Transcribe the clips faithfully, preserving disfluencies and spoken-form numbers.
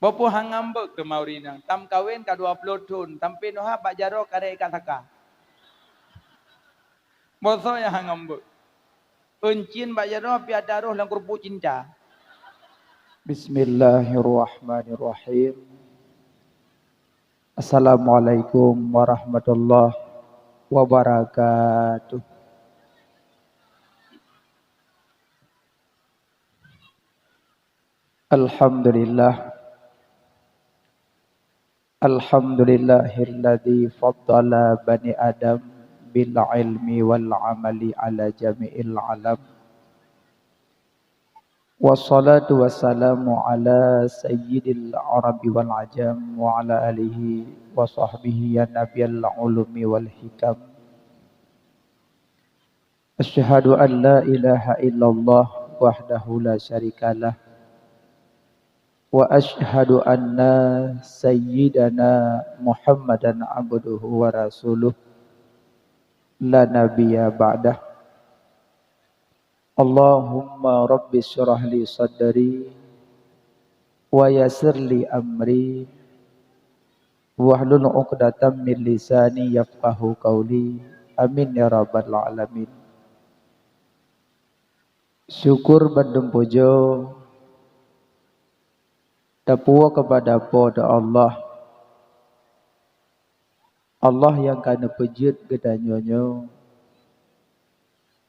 Soe peue hana ngambek teuma ureueng inong, tam kawen ka dua ploh thon, sampoe neuhab bak jaroe karek ikat saka. Boh soe nyang hana ngambek? Euncien bak jaroe pih ata roh lam keurupuk cinta. Bismillahirrahmanirrahim. Assalamualaikum warahmatullahi wabarakatuh. Alhamdulillah. Alhamdulillahilladzi faddala bani Adam bil ilmi wal amali ala jami'il alam. Wassalatu wassalamu ala sayyidil arabi wal ajam wa ala alihi wa sahbihi ya nabiyal ulumi wal hikam. Asyhadu an la ilaha illallah wahdahu la syarikalah. Wa asyhadu anna sayyidana Muhammadan abduhu wa rasuluh, la nabiyya ba'dah. Allahumma rabbi syrah li sadri, wa yassir li amri, wahlul uqdatam min lisani yafqahu qauli. Amin ya rabbal alamin. Syukur bandum pujoe tapuwoe keupada Po teu Allah. Allah nyang ka neupeujeuet geutanyoe nyoe.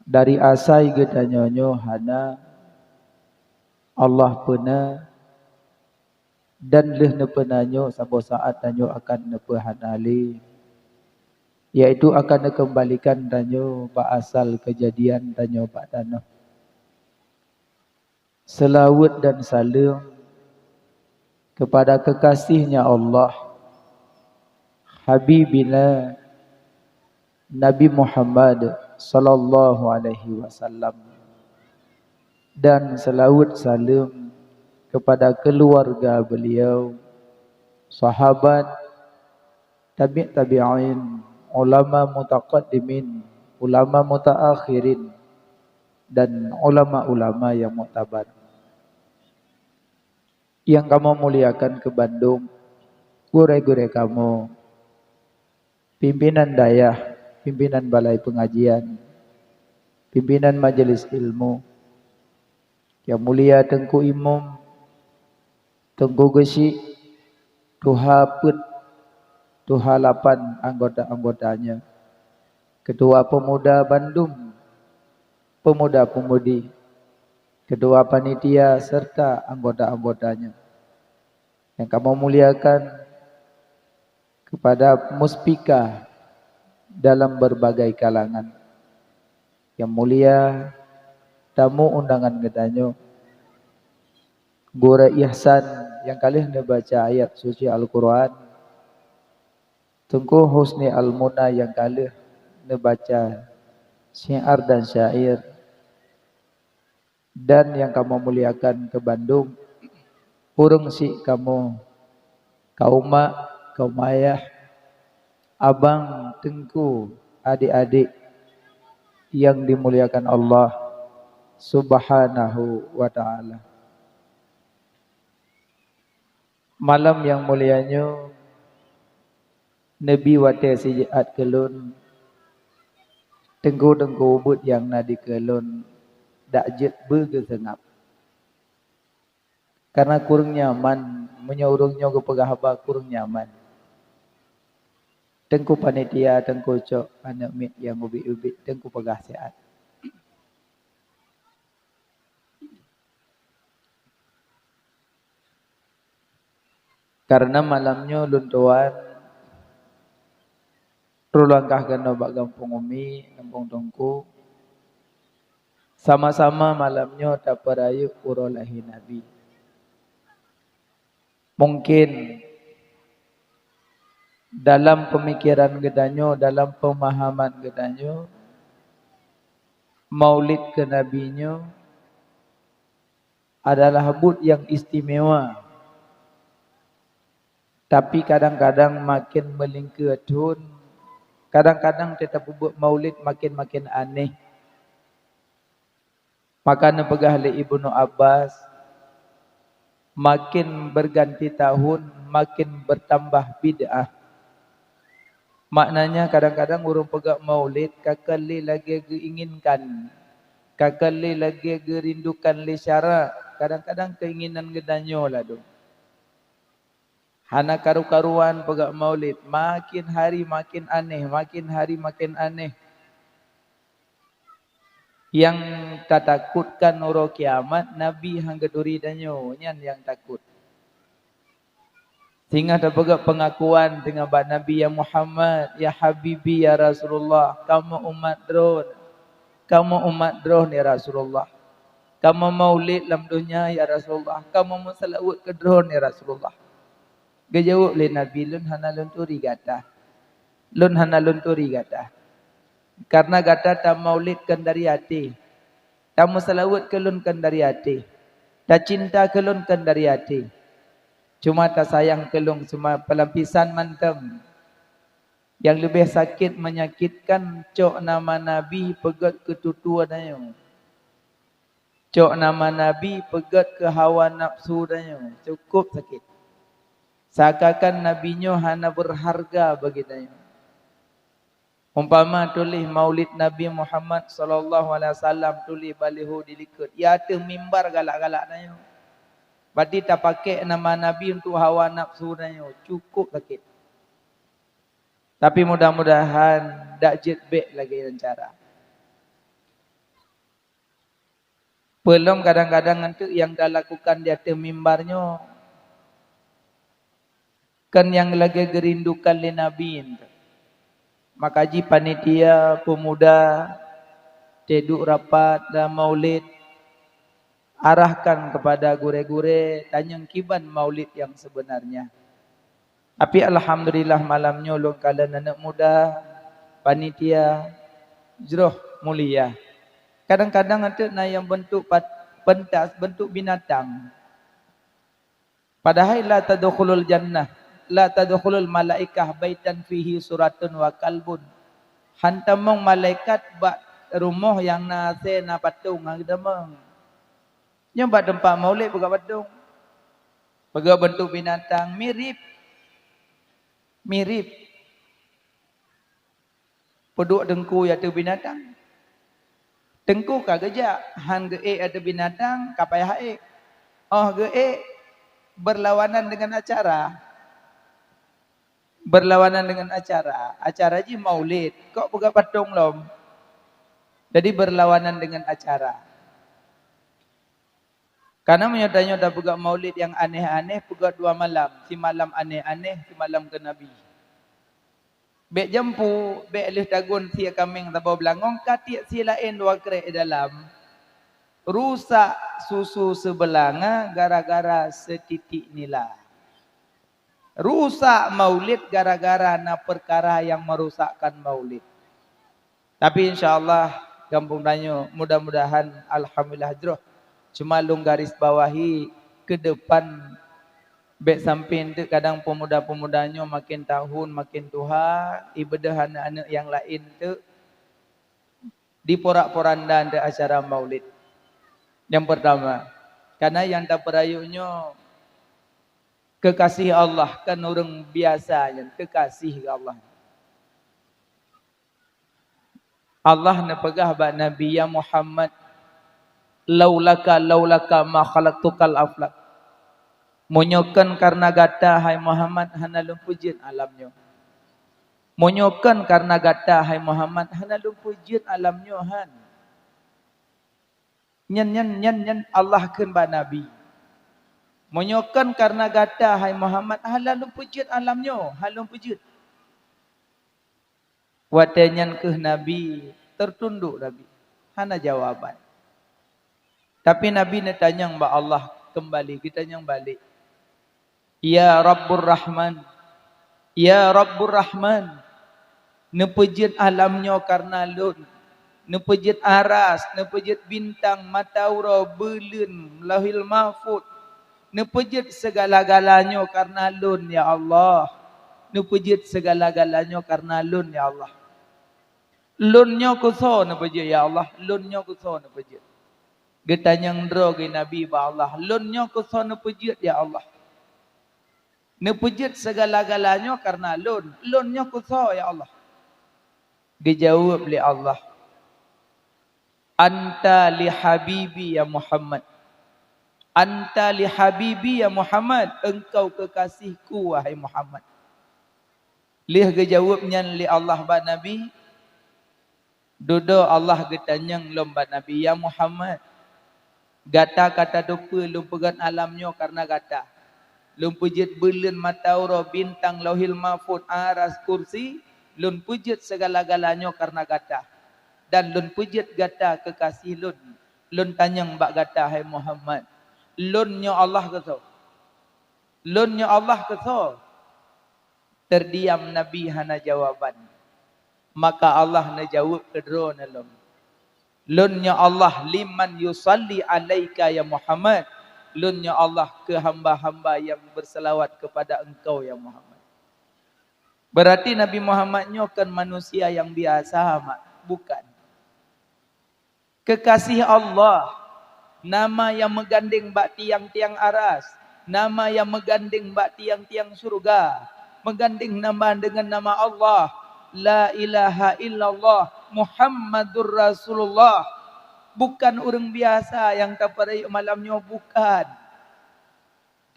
Dari asai geutanyoe nyoe hana, Allah peuna, dan lheueh neupeuna nyoe saboh saát tanyoe akan neupeuhana lé, yaitu akan neukeumbalikan tanyoe bak asal keujadian tanyoe bak tanoh. Seulaweuet dan saleuem keupada keukasihnya Allah, Habibina Nabi Muhammad sallallahu alaihi wasallam, dan seulaweuet saleuem keupada keuluwarga beuliau, sahabat, tabi' tabi'in, ulama mutaqaddimin, ulama mutaakhirin, dan ulama-ulama nyang muktabar. Nyang kamoe muliakan keu bandum, gurée-gurée kamoe, pimpinan dayah, pimpinan balai peungajian, pimpinan majelis ilmu, nyang mulia Teungku Imum, Teungku Geuchik, tuha peuet, tuha lapan anggota-anggotanya, keutua peumuda bandum, peumuda-peumudi, keutua panitia serta anggota-anggotanya. Nyang kamoe muliakan keupada muspika dalam berbagai kalangan. Nyang mulia tamu undangan geutanyoe, Gurée Ihsan nyang ka lheueh neubaca ayat suci Al-Qur'an, Teungku Husni Al-Muna nyang ka lheueh neubaca syiar dan syair, dan nyang kamoe muliakan keu bandum, ureuëng syik kamoe, kaum mak, kaum ayah, abang, teungku, adik-adik nyang dimuliakan Allah Subhanahu wa Ta'ala. Malam nyang mulia nyoe neubi watée sijeut keu lôn, teungku-teungku ubit nyang na dikeue lôn dak jeuet beugeuseungab. Kareuna kureueng nyaman, meunyoe ureuëng nyoe geupeugah haba kureueng nyaman. Teungku panitia, teungku cok aneuëk miet nyang ubit-ubit, teungku peugah siat. Kareuna malam nyoe lôn tuan rulangkah keunoe bak gampông umi, gampông teungku, sama-sama malam nyoe tapeurayeuk uroe lahé Nabi. Mungken dalam peumikéran geutanyoe, dalam peumahaman geutanyoe, maulid keu Nabi nyoe adalah buet nyang istimewa. Tapi kadang-kadang maken meulingkeue thon, kadang-kadang teutap peubuet maulid maken-maken aneh. Maka neupeugah lé Ibnu Abbas, Makin berganti tahun, makin bertambah bid'ah. Maknanya, kadang-kadang ureuëng peugah maulid ka kali lagée geuinginkan, ka kali lagée geurindukan lé syara, kadang-kadang keinginan geutanyoe ladum. Hana karu-karuan peugah maulid, makin hari makin aneh, makin hari makin aneh. Nyang tatakutkan uroe kiamat, Nabi han geuturi tanyoe, nyan nyang takot. Singoh tapeugah peungakuan teungoh bak Nabi, "Ya Muhammad, ya Habibi, ya Rasulullah, kamoe umat droen, kamoe umat droen, ya Rasulullah. Kamoe maulid lam donya, ya Rasulullah, kamoe meuseulaweuet keu droen, ya Rasulullah." Geujaweueb lé Nabi, "Lôn hana lôn turi gata. Lôn hana lôn turi gata. Karena gata tamaulid kheun dari até. Tameuseulaweuet keu lôn kheun dari até. Tacinta keu lôn kheun dari até. Cuma tasayang keu lôn cuma peulapisan mantong. Nyang leubeh sakét menyakitkan, cok nama Nabi peugét keu tutoe tanyoe. Cok nama Nabi peugét keu hawa nafsu tanyoe. Cukup sakét. Seakan-akan Nabi nyoe hana beurharga bagi tanyoe." Umpama tuléh maulid Nabi Muhammad sallallahu alaihi wasallam tuléh baliho di likot, ya ateueh mimbar galak-galak tanyoe. Berarti tapakék nama Nabi untuk hawa nafsu tanyoe. Cukup sakét. Tapi mudah-mudahan dak jeuet bék lagée nyan cara. Peulom kadang-kadang enteuk nyang talakukan di ateueh mimbar nyoe, kon nyang lagée geurindukan lé Nabi enteuk. Maka jih panitia peumuda teuduek rapat dan maulid, arahkan kepada gurée-gurée tanyong kiban maulid nyang sebenarnya. Tapi alhamdulillah malam nyoe lôn kalon aneuëk muda, panitia, jroh mulia. Kadang-kadang enteuk na nyang bentuk pat-, pentas, bentuk binatang. Padahai la tadkhulul jannah, la tadkhulul malaikah baitan fihi suratun wa kalbun. Han tamong malaikat bak rumoh nyang na asée na patong, han tamong. Nyoe bak teumpat maulid peugah patong. Peugah bentuk binatang, mirip. Mirip. Peuduek teungku ateueh binatang. Teungku ka geujak, han geuék ateueh binatang, ka payah ék. Óh geuék, berlawanan dengan acara. Berlawanan dengan acara. Acara jih maulid, kok peugah patong lom. Jadi berlawanan dengan acara. Karena meunyoe tanyoe tapeugah maulid nyang aneh-aneh, peugah dua malam, simalam aneh-aneh, simalam keu Nabi. Bék jampu, bék lheueh tagun sie kaméng saboh beulangong, ka tiek sie laén dua krek dalam. Rusak susu seubeulanga gara-gara seutitik nila. Rusak maulid gara-gara na peukara nyang meurusakkan maulid. Tapi insya Allah gampông tanyoe mudah-mudahan alhamdulillah jroh. Cuma lôn garis bawahi keu depan bék sampai enteuk kadang peumuda-peumuda nyoe maken tahun maken tuha, ibeudôh aneuëk-aneuëk nyang laén enteuk diporak-poranda enteuk acara maulid. Nyang pertama, karena nyang tapeurayeuk nyoe keukaséh Allah, kon ureuëng biasa nyan, keukaséh keu Allah. Allah neupeugah bak Nabi, "Ya Muhammad, laulaka, laulaka ma khalaqtukal aflak." Meunyoe kon kareuna gata, hai Muhammad, hana lôn peujeuet alam nyoe. Meunyoe kon kareuna gata, hai Muhammad, hana lôn peujeuet alam nyoe, han. Nyan, nyan, nyan, nyan Allah kheun bak Nabi. Meunyoe kon kareuna gata, hai Muhammad, hana lôn peujeuet alam nyoe, hana lôn peujeuet. Watée nyan kheueh Nabi teutundok Nabi, hana jawaban. Tapi Nabi neutanyong bak Allah keumbali, geutanyong balek, "Ya Rabbur Rahman, ya Rabbur Rahman, neupeujeuet alam nyoe kareuna lôn, neupeujeuet aras, neupeujeuet bintang, mata uroe, buleuen, Lauhil Mahfuz, neupeujeuet sigala-gala nyoe kareuna lôn, ya Allah. Neupeujeuet sigala-gala nyoe kareuna lôn, ya Allah. Lôn nyoe keu soe neupeujeuet, ya Allah? Lôn nyoe keu soe neupeujeuet?" Geutanyong droe geuh Nabi bak Allah, "Lôn nyoe keu soe neupeujeuet, ya Allah? Neupeujeuet sigala-gala nyoe kareuna lôn. Lôn nyoe keu soe, ya Allah?" Geujaweueb lé Allah, "Anta li habibi ya Muhammad. Anta li habibi ya Muhammad. Engkau kekasihku, wahai Muhammad." Lheueh geujaweueb nyan lé Allah bak Nabi, dudoe Allah geutanyong lom bak Nabi, "Ya Muhammad, gata ka tateupeue lôn peugét alam nyoe kareuna gata. Lôn peujeuet buleuen, mata uroe, bintang, Lauhil Mahfuz, Arasy, Kursi, lôn peujeuet sigala-gala nyoe kareuna gata. Dan lôn peujeuet gata kekasih lôn. Lôn tanyong bak gata, hai Muhammad, lôn nyoe Allah keu soe? Lôn nyoe Allah keu soe?" Teudiam Nabi hana jawaban. Maka Allah neujaweueb keu droeneuh lom, "Lôn nyoe Allah liman yusalli alaika ya Muhammad. Lôn nyoe Allah keu hamba-hamba nyang beuseulawat keupada engkau ya Muhammad." Beurati Nabi Muhammad nyoe kon manusia nyang biasa mat, bukan. Kekasih Allah, nama nyang meugandeng bak tiang-tiang Arasy, nama nyang meugandeng bak tiang-tiang syeuruga, meugandeng nama deungon nama Allah, "La ilaha illallah Muhammadur Rasulullah." Bukan ureuëng biasa nyang tapeurayeuk malam nyoe, bukan.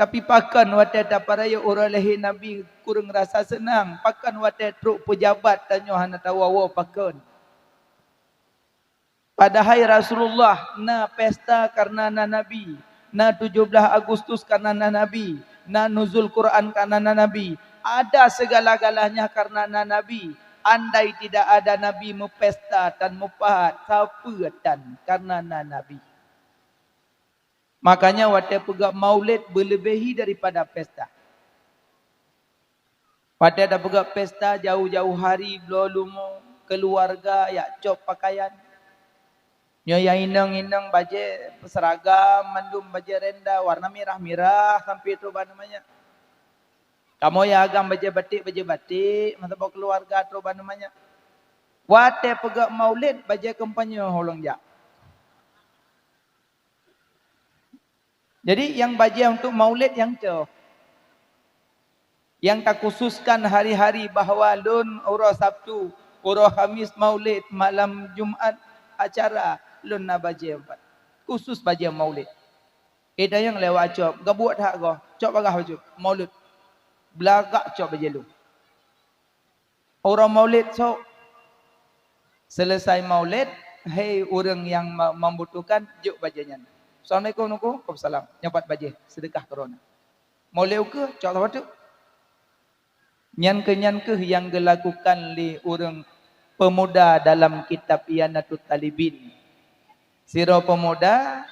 Tapi pakon watée tapeurayeuk uroe lahé Nabi kureueng rasa seunang, pakon watée trok peujabat tanyoe hana tawoe-woe, pakon? Padahai Rasulullah na pesta kareuna na Nabi, na tujoh blaih Agustus kareuna na Nabi, na Nuzul Quran kareuna na Nabi. Ada segala-galanya kareuna na Nabi. Andai tidak ada Nabi meupesta tan meupahat, sapeue tan kareuna na Nabi. Makanya watée peugét maulid beuleubehi daripada pesta. Watée tapeugét pesta, jauh-jauh hari bloe lumo, keuluwarga jak cok pakaian. Nyoe nyang inong-inong bajée peuseuragam, mandum bajée renda warna mirah-mirah sampoe trok bak aneuk manyak. Kamoe nyang agam bajée batik, bajée batik, meusaboh keuluwarga trok bak aneuk manyak. Watée peugét maulid, bajée kampanye holong jak. Jadi nyang bajée untuk maulid nyang cok. Nyang takhususkan hari-hari bahwa lôn uroe Sabtu, uroe Khamis maulid, malam Jumat acara, lôn na bajée pat. Khusus bajée maulid. Ida nyang lewat cok, gabuek that goh, cok bagah bajée maulid. Beulagak cok bajée lôn. Uroe maulid sok. Seuleusai maulid, hei ureuëng nyang ma-, membutuhkan, jok bajée nyan. "Assalamualaikum, Teungku." "Waalaikumsalam." Nyoe pat bajée, seudeukah keu droeneuh. Maulid ukeue, cok saboh teuk. Nyan keuh, nyan keuh nyang geulakukan lé ureuëng peumuda dalam kitab I'anatut Thalibin. Sidroe peumuda,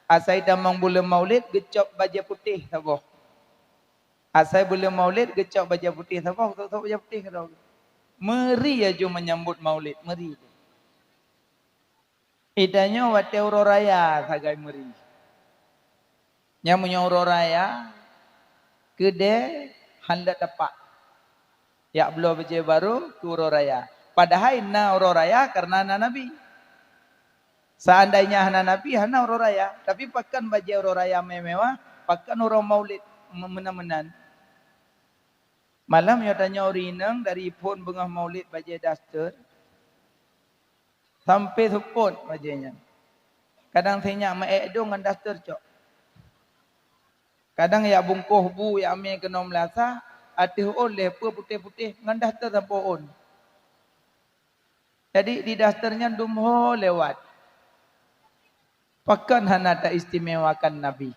asai tamong buleuen maulid, geucok bajée putéh saboh. Asai buleuen maulid geucok bajée putéh saboh, geucok bajée putéh keudroe. Meuri laju menyambut maulid, meuri. Ida nyoe watée uroe raya sagai meuri. Nyang meunyoe uroe raya, keudée han leuet tapak. Jak bloe bajée barô keu uroe raya. Padahai na uroe raya kareuna na Nabi. Seandainya hana Nabi, hana uroe raya. Tapi pakon bajée uroe raya mewah-mewah, pakon uroe maulid me-, meunan-meunan. Malam nyoe tanyoe ureuëng inong dari phon beungoh maulid bajée daster, sampoe seupôt bajée nyan. Kadang sinyak meu-ék dong ngon daster cok. Kadang jak bungkôh bu jak amé keunoe meulasah, ateueh ôn lhée peue putéh-putéh ngon daster sampoe ôn. Jadi di daster nyan dum ho lewat. Pakon hana taistimewakan Nabi?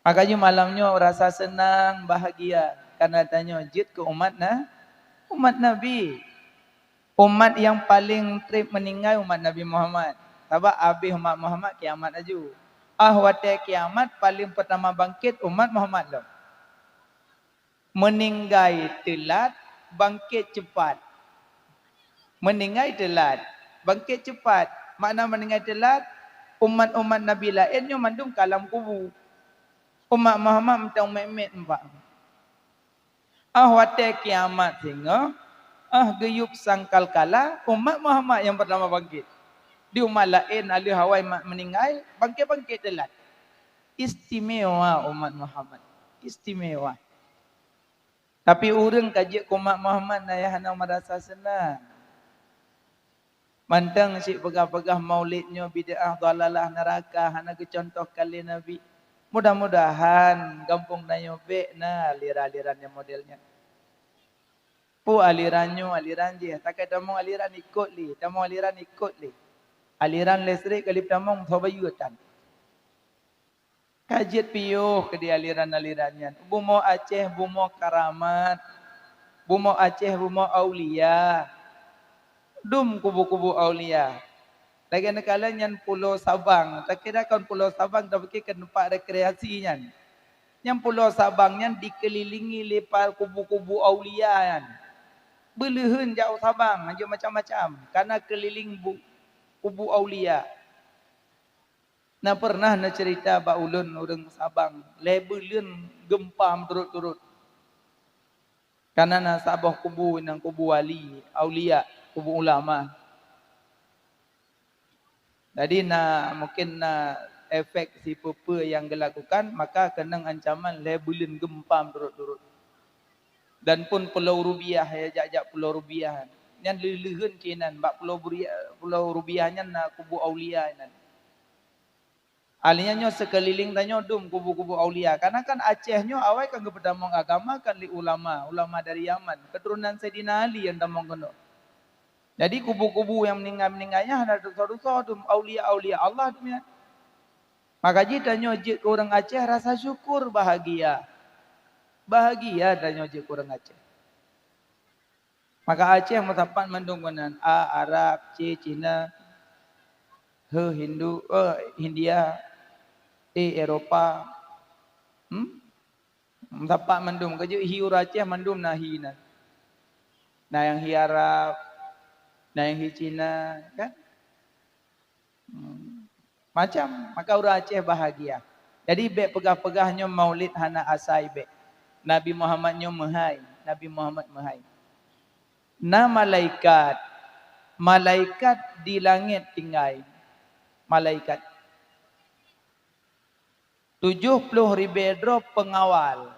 Makajih malam nyoe rasa seunang, bahagia, kareuna tanyoe jeuet keu umat na-, umat Nabi. Umat nyang paleng treb meuninggai umat Nabi Muhammad. Sabab abéh umat Muhammad, kiamat laju. Ah watée kiamat, paleng peurtama bangkét umat Muhammad lom. Meuninggai teulat, bangkét ceupat. Meuninggai teulat, bangkét ceupat. Makna meuninggai teulat, umat-umat Nabi laén nyoe mandum ka lam kubu. Umat Muhammad mantong mét-mét meupat. Ah watée kiamat singoh, ah geuyub sangkal kala, umat Muhammad nyang peurtama bangkét. Di umat laén, aleuh awai mak meuninggai, bangkét-bangkét teulat. Istimewa umat Muhammad. Istimewa. Tapi ureuëng ka jeuet keu umat Muhammad na nyang hana meurasa seunang. Mantong cit peugah-peugah maulid nyoe bid'ah, dhalalah, neuraka, hana geucuntoh ka lé Nabi. Mudah-mudahan gampông tanyoe bék na aliran-aliran nyang model nyan. Peue aliran nyoe, aliran jih, takai tamong aliran ikot lé, tamong aliran ikot lé. Aliran listrik ka lheueh tamong, soe bayeue tan. Ka jeuet piôh keudéh aliran-aliran nyan. Bumoe Aceh, bumoe karamat. Bumoe Aceh, bumoe aulia. Dum kubu-kubu aulia. Lagée neukalon nyan Pulo Sabang. Takira kon Pulo Sabang, tapike kon teumpat rekreasi nyan. Nyan Pulo Sabang nyan dikeulilingi lé pa-, kubu-kubu aulia nyan. Beuleuheun jak u Sabang, hanjeuet macam-macam. Kana keulileng bu-, kubu aulia. Na pernah neuceurita bak ulôn ureuëng Sabang, lhée buleuen geumpa meuturot-turot. Kana na saboh kubu, nyan kubu wali, aulia, kubu ulama. Jadi na, mungkin na efek sipeue-peue nyang geulakukan, maka keunong ancaman lhée buleuen geumpa meuturot-turot. Dan pun Pulo Rubiah, ya, jak-jak Pulo Rubiah. Nyan leuh-leuheun cit nan, bak Pulo Buria-, Pulo Rubiah nyan na kubu aulia nan. Akhirnya nyoe seukeulileng tanyoe dum kubu-kubu aulia. Karena kan Aceh nyoe awai kan geupeutamong agama kan lé ulama, ulama dari Yaman, keturunan Saidina Ali nyang tamong keunoe. Jadi kubu-kubu nyang meuninggai-meuninggai nyan hana desya-desya dum, aulia-aulia Allah dum nyan. Maka jih tanyoe jeuet keu ureuëng Aceh rasa syukur, bahagia. Bahagia tanyoe jeuet keu ureuëng Aceh. Maka Aceh meusapat mandum keunan, A, Arab, C, Cina, H, Hindu, eh, Hindia, E, Eropa. Hmm? Meusapat mandum. Ka jeuet hi ureuëng Aceh mandum na hi nan. Na nyang hi Arab, na nyang hi Cina, kan? Hmm. Macam, maka ureuëng Aceh bahagia. Jadi bék peugah-peugah nyoe maulid hana asai bék. Nabi Muhammad nyoe meuhai, Nabi Muhammad meuhai. Na malaikat, malaikat di langét tinggai. Malaikat. Tujoh ploh ribée droe peungawal,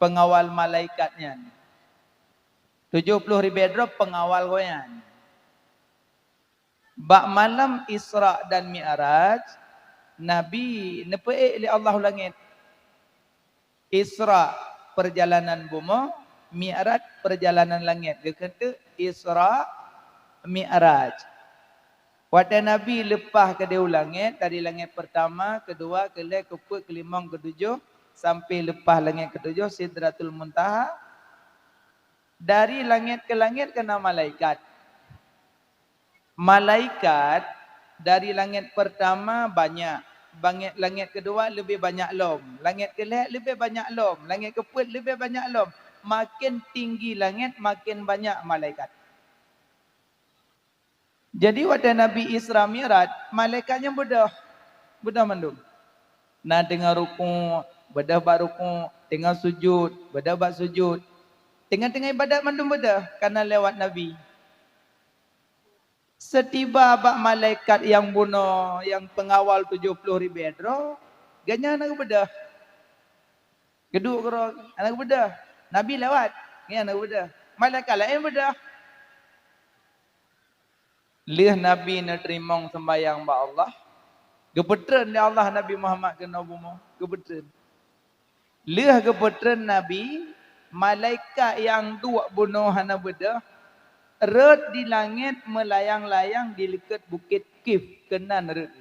peungawal malaikat nyan. Tujoh ploh ribée droe peungawal gobnyan. Bak malam Isra dan Mi'raj, Nabi neupeuék lé Allah u langét. Isra, peurjalanan bumoe, Mi'raj, peurjalanan langét. Geukheun teuk Isra, Mi'raj. Watée Nabi leupah keudeh u langét, dari langét peurtama, keudua, keulhée, keupeuet, keulimong, keutujoh, sampai leupah langét keutujoh, Sidratul Muntaha, dari langét keu langét ka na malaikat. Malaikat dari langét peurtama banyak, bangét-, langét keudua leubeh banyak lom, langét keulhée leubeh banyak lom, langét keupeuet leubeh banyak lom. Maken tinggi langét, maken banyak malaikat. Jadi, watée Nabi Isra Mi'raj, malaikat nyan beudôh, beudôh mandum. Na teungoh rukuk, beudôh bak rukuk, teungoh sujud, beudôh bak sujud. Teungoh-teungoh ibadat mandum beudôh, kana lewat Nabi. Seutiba bak malaikat nyang bunoe, nyang peungawal tujoh ploh ribée droe, gobnyan hana geubeudôh. Geuduek keudroe, hana geubeudôh. Nabi lewat, gobnyan hana geubeudôh. Malaikat laén beudôh. Lheueh Nabi neuteurimong seumbahyang bak Allah, geupeutreun lé Allah Nabi Muhammad keunoe bumoe, geupeutreun. Lheueh geupeutreun Nabi, malaikat nyang duek bunoe hana beudôh, rhot di langét meulayang-layang di likot Bukét Kif keunan rhot.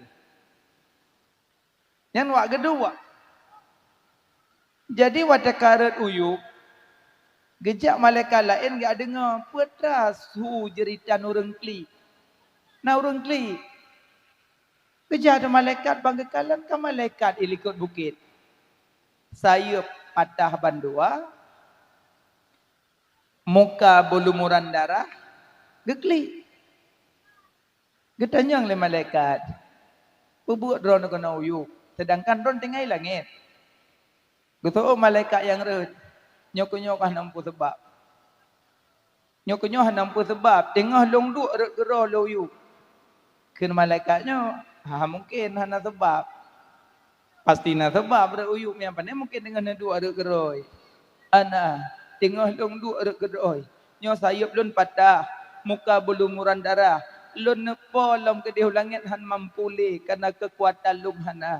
Nyan wak geuduek. Jadi, watée ka rhot u yup, geujak malaikat laén geudeungoe peue teuma su jeuritan ureuëng klik. Na ureuëng klik. Geujak di malaikat ban geukalon ka malaikat i likot bukét. Sayeuep patah bandua, muka beulumuran darah, geuklik. Geutanyong lé malaikat, "Peue buet droeneuh keunoe u yup, seudangkan droeneuh tinggai langét?" Geuseuôt malaikat nyang rhot, "Nyoe keuh nyoe ka hana peue seubab. Nyoe keuh nyoe hana peue seubab, teungoh lôn duek rhot keudroe lôn u yup. Kheun malaikat nyoe, "Ha, mungken hana seubab." Pasti na seubab rot uyuek nyan, pane mungken teungoh neuduek rot keudroe. Ana, teungoh lôn duek rot keudroe, nyoe sayeuep lôn patah, muka beulumuran darah. Lôn neupo lom keudeh u langét hana mampu lé, kareuna keukuatan lôn hana.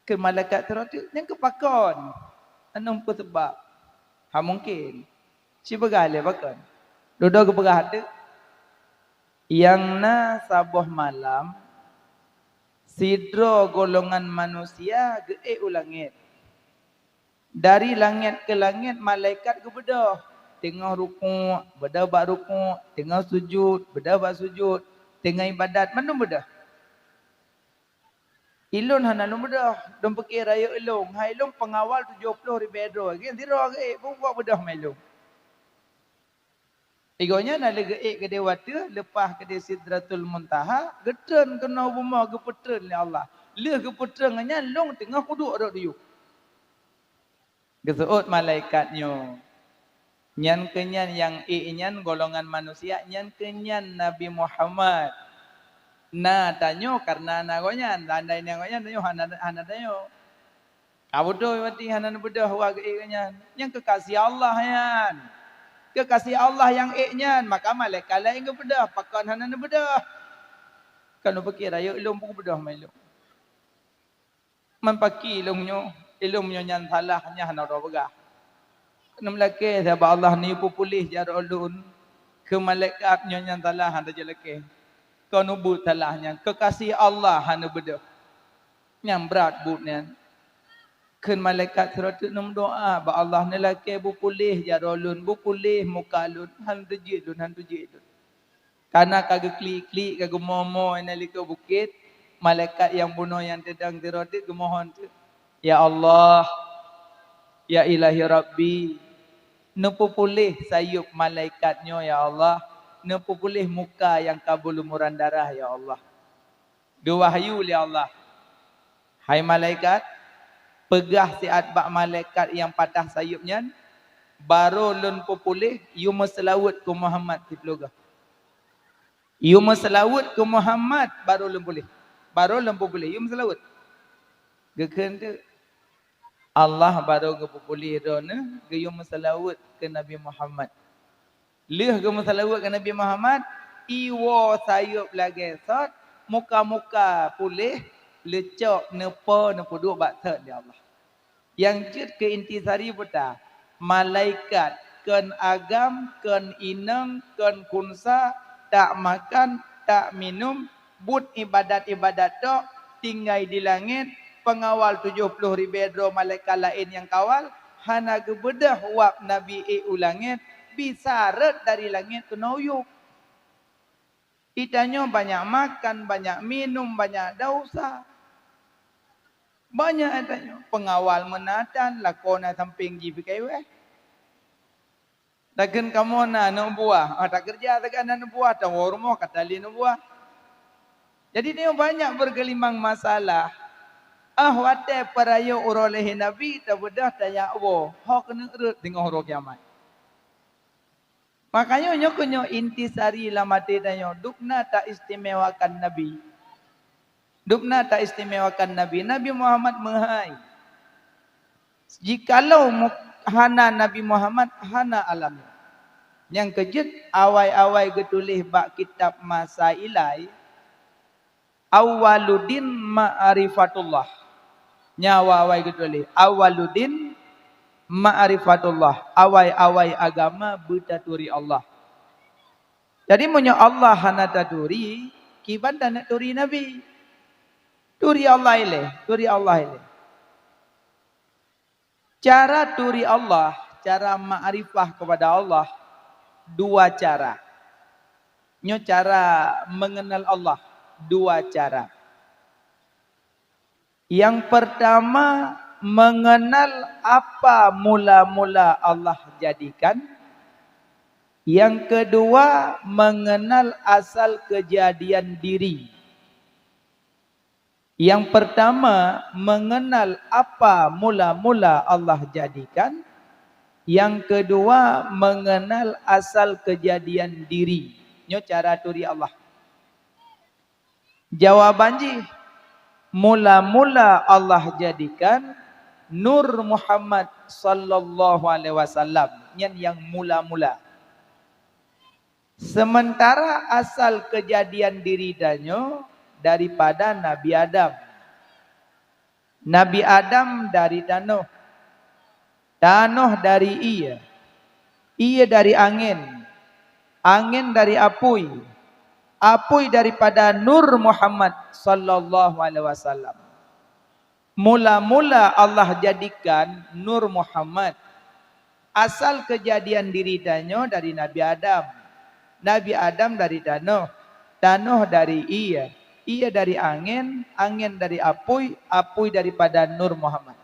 Kheun malaikat sidroe teuk, "Nyan keu pakon? Aneuëk peue seubab?" "Ha mungken." Sipeugah lé pakon? Dudoe geupeugah teuk, "Nyang na saboh malam, sidroe golongan manusia geuék u langét. Dari langét keu langét malaikat geubeudôh, teungoh rukuk, beudôh bak rukuk, teungoh sujut, beudôh bak sujut, teungoh iébadat, mandum beudôh. Ilôn hana lôn beudôh, lôn pike rayeuk ilôn, hai lôn peungawal tujoh ploh ribée droe, geuh sidroe geuék, peue beudôh ma ilôn." Igoe nyan na lé geuék keudeh u ateueh, leupah keudeh Sidratul Muntaha, geutreun keunoe bumoe, geupeutrön lé Allah. Lheueh geupeutrön nyan, lôn teungoh kuduek rot diyueb. Geuseuôt malaikat nyoe, "Nyan keuh nyan nyang ék nyan golongan manusia, nyan keuh nyan Nabi Muhammad." Na tanyoe kareuna na gobnyan, seandai na gobnyan tanyoe hana, hana tanyoe. Ka beutôi berarti hana neubeudôh wa geuék nyan. Nyan keukasih Allah nyan. Keukasih Allah nyang ék nyan, maka malaikat laén geubeudôh, pakon hana neubeudôh. Ka lôn pike rayeuk ilôn peue geubeudôh ma ilôn. Man pakri ilôn nyoe, ilôn nyoe nyan salah, nyan hana droe peugah. Neumeulakée sabab Allah neupeupuléh jaroe lôn keu malaikat nyoe nyan salah hana jilakée. Kon ubeuet salah nyan, keukasih Allah hana beudôh. Nyang brat buet nyan. Kheun malaikat sidroe teuk neumeudoá bak Allah, "Neulakée beupuléh jaroe lôn, beupuléh muka lôn, han teujeuet lôn, han teujeuet lôn." Kana ka geuklik-klik, ka geumoe-moe inan likot bukét, malaikat nyang bunoe nyang teudong sidroe teuk geumohon teuk, "Ya Allah, ya Ilahi Rabbi, neupeupuléh sayeuep malaikat nyoe ya Allah, neupeupuléh muka nyang ka beulumuran darah ya Allah." Geuwahyu lé Allah, "Hai malaikat, peugah siat bak malaikat nyang patah sayeuep nyan, 'Barô lôn peupuléh, yue meuseulaweuet keu Muhammad siploh goe.' Yue meuseulaweuet keu Muhammad, barô lôn puléh. Barô lôn peupuléh, yue meuseulaweuet." Geukheun teuk, Allah barô geupeupuléh droeneuh, geuyue meuseulaweuet keu Nabi Muhammad. Lheueh geumeuseulaweuet keu Nabi Muhammad, iwoe sayeuep lagée sot, muka-muka puléh, leucok neupo neupeuduek bak sot lé Allah. Nyang jeuet keu intisari peue ta? Malaikat, kon agam, kon inong, kon khunsa, tak makan, tak minum, buet iébadat-iébadat tok, tinggai di langét, peungawal tujoh ploh ribée droe malaikat laén nyang kawal, hana geubeudôh wab Nabi ék u langét, bisa rhot dari langét keunoe u yup. Geutanyoe banyak makan, banyak minum, banyak desya. Banyak geutanyoe, peungawal meunatan, lakoe na sampéng jih pih ka iweh. Takheun kamoe na aneuk buah, ah, takeureuja sagai na aneuk buah, tawoe rumoh ka talé aneuk buah. Jadi, tanyoe banyak beugeulimang masalah. Ah, watée peurayeuk uroe lahé Nabi, tabeudôh tajak woe, ho keuneuk rhot teungoh uroe kiamat. Makanya nyoe keuh nyoe intisari lam até tanyoe, dubna taistimewakan Nabi. Dubna taistimewakan Nabi. Nabi Muhammad meuhai. Jikalau mu-, hana Nabi Muhammad, hana alam. Nyang keujeuet, awai-awai geutuléh bak kitab Masailai, "Awwaluddin ma'rifatullah." Nyan awai-awai geutuléh, "Awwaluddin ma'rifatullah." Awai-awai agama beutaturi Allah. Jadi, meunyoe Allah hana taturi, kiban taneuk turi Nabi. Turi Allah ilée, turi Allah ilée. Cara turi Allah, cara makrifah kepada Allah, dua cara. Nyoe cara mengenal Allah, dua cara. Yang pertama, mengenal apa mula-mula Allah jadikan. Yang kedua, mengenal asal kejadian diri. Yang pertama, mengenal apa mula-mula Allah jadikan. Yang kedua, mengenal asal kejadian diri. Nyoe cara turi Allah. Jawaban jih, mula-mula Allah jadikan Nur Muhammad sallallahu alaihi wasallam, nyan nyang mula-mula. Sementara asal kejadian diri tanyoe daripada Nabi Adam. Nabi Adam dari tanoh, tanoh dari ié, ié dari angén, angén dari apui, apui daripada Nur Muhammad sallallahu alaihi wasallam. Mula-mula Allah jadikan Nur Muhammad. Asal kejadian diri tanyoe dari Nabi Adam. Nabi Adam dari tanoh, tanoh dari ié, ié dari angén, angén dari apui, apui daripada Nur Muhammad.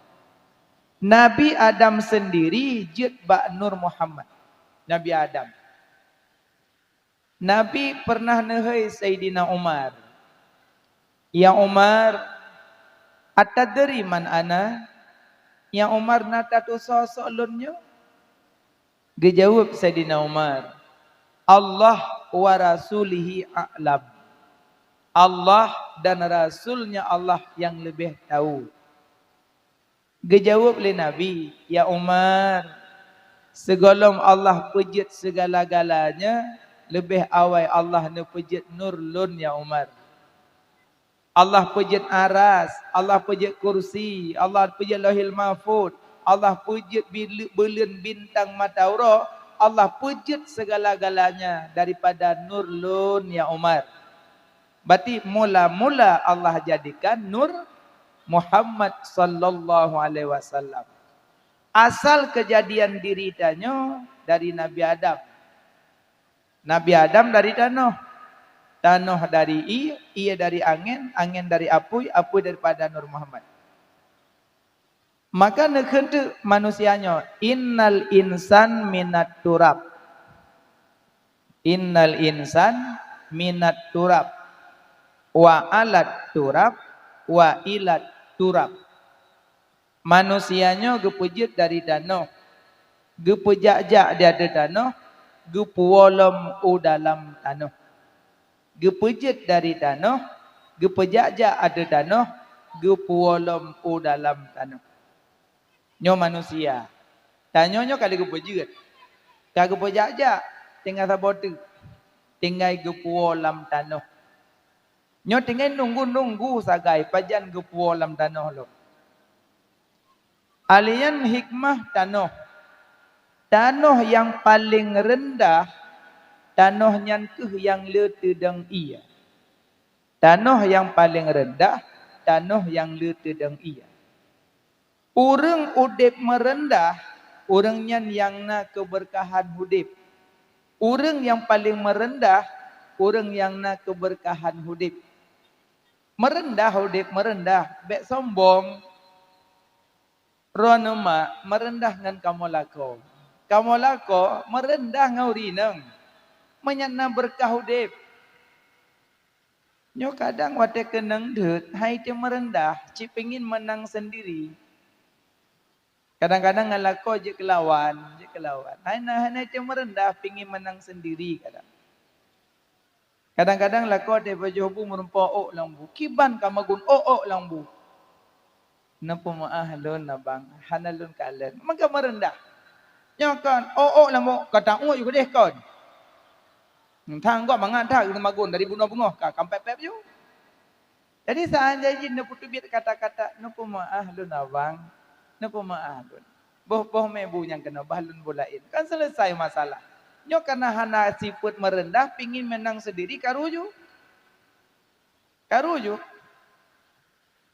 Nabi Adam sendiri jeuet bak Nur Muhammad. Nabi Adam. Nabi pernah neuhôi Saidina Umar, "Ya Umar, atadri man ana?" Ya Umar, na tatusoe soe lôn nyoe? Geujaweueb Saidina Umar, "Allah wa rasulihi a'lam." Allah dan Rasulnya Allah yang lebih tahu. Geujaweueb lé Nabi, "Ya Umar, sigohlom Allah peujeuet sigala-galanya, leubeh awai Allah neupeujeuet nur lôn, ya Umar. Allah peujeuet aras, Allah peujeuet kursi, Allah peujeuet Lauhil Mahfud, Allah peujeuet bile-, buleuen bintang mata uroe, Allah peujeuet sigala-galanya daripada nur lôn, ya Umar." Berarti mula-mula Allah jadikan nur Muhammad sallallahu alaihi wasallam. Asal kejadian diri tanyoe dari Nabi Adam. Nabi Adam dari tanoh. Tanoh dari ié, ié dari angén, angén dari apui, apui daripada Nur Muhammad. Maka neukheun teuk manusia nyoe, "Innal insan minat turab." "Innal insan minat turab, wa alat turab, wa ilat turab." Manusia nyoe geupeujeuet dari tanoh, geupeujak-jak di ateueh tanoh, geupuwoe lom u dalam tanoh. Geupeujeuet dari tanoh, geupeujak-jak ateueh tanoh, geupuwoe lom u dalam tanoh. Nyoe manusia. Tanyoe nyoe ka lheueh geupeujeuet. Ka geupeujak-jak, tinggai saboh teuk. Tinggai geupuwoe lam tanoh. Nyoe tinggai nunggu-nunggu sagai pajan geupuwoe lam tanoh lom. Alian hikmah tanoh. Tanoh nyang paleng reundah, tanoh nyan kheueh nyang le teudong ié. Tanoh nyang paleng reundah, tanoh nyang le teudong ié. Ureuëng udeb meureundah, ureuëng nyan nyang na keubeurkahan udeb. Ureuëng nyang paleng meureundah, ureuëng nyang na keubeurkahan udeb. Meureundah udeb, meureundah, bék sombong. Droeneuh mak meureundah ngon kamoe lakoe. Kamoe lakoe meureundah ngon ureuëng inong. Meunyan na beurkah udeb. Nyoe kadang watée keunong deuet, hai teuh meureundah, cit pingin meunang sendiri. Kadang-kadang ngon lakoe jeuet keulawan, jeuet keulawan. Hai na, hai na teuh meureundah, pingin meunang sendiri kadang. Kadang-kadang lakoe teuh pajoh bu meurumpok ôk lam bu. Kiban ka magun ôk-ôk lam bu. Neupeumeuáh lôn abang, hana lôn kalon. Meuka meureundah. Nyoe kon ôk-ôk lam bu ka ta-uek ju keudeh kon. Tang gop mangat that magun dari bunoe beungoh ka kampet-pet ju. Jadi seuanjai jih neupeuteubiet kata-kata, "Neupeumeuáh lôn abang, neupeumeuáh lôn. Boh-boh mé bu nyang keunoe bah lôn bu laén." Kan selesai masalah. Nyoe kana hana sifeuet meureundah, pingin meunang seudiri karu ju. Karu ju.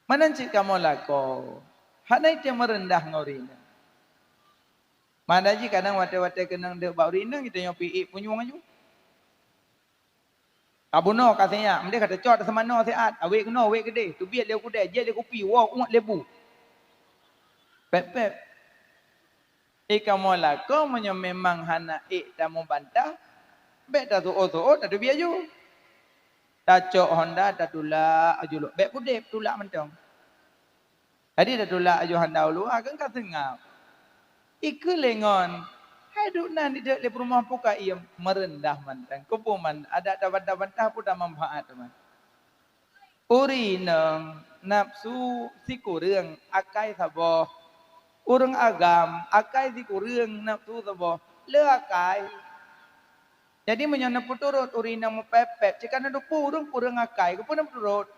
Meunan cit kamoe lakoe. Hana item meureundah ngon ureuëng inong. Mada jih kadang watée-watée keunong deuek bak ureuëng inong, geutanyoe piék punyueng aju. Ka bunoe ka sinyak, meudeh ka teucok teuseumanoe siat, awét keunoe, awét keudeh, teubiet lé keudè, jieb lé kupi, woe uet lé bu. Pép-pép. Ih kamoe lakoe meunyoe memang hana ék tameubantah, bék taseuôt-seuôt tateubiet aju. Tacok honda tatulak aju lok, bék keudeh tulak mantong. Jadi tatulak aju honda u luwa, kan ka seungab. Ikeu lé ngon, hai duek nan idek lé peurumoh puka iem, meureundah mantong. Keupeue man, adak tabantah-bantah peue tamanfaat teuma. Ureuëng inong nafeusu sikureueng akai saboh. Ureuëng agam akai sikureueng nafeusu saboh. Le akai. Jadi meunyoe neupeuturot ureuëng inong meupép-pép, cit ka neuteupeue ureuëng kureueng akai, keupeue neupeuturot.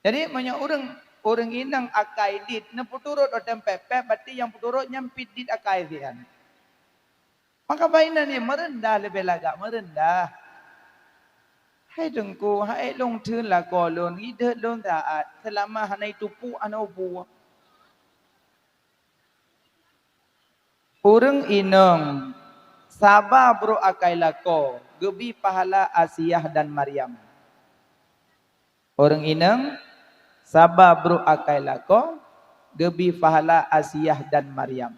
Jadi meunyoe ureuëng, ureuëng inong akai dit neupeuturot watée pép-pép, berarti nyang peuturot nyan pih dit akai sian. Maka bak inan nyan meureundah leubeh lagak meureundah. Hai Teungku, hai lôn theun lakoe lôn, ideuet lôn taát, seulama hana jiteupeue aneuk buah. Ureuëng inong saba brok akai lakoe geubri pahala Asiah dan Maryam. Ureuëng inong saba brok akai lakoe geubri pahala Asiah dan Maryam.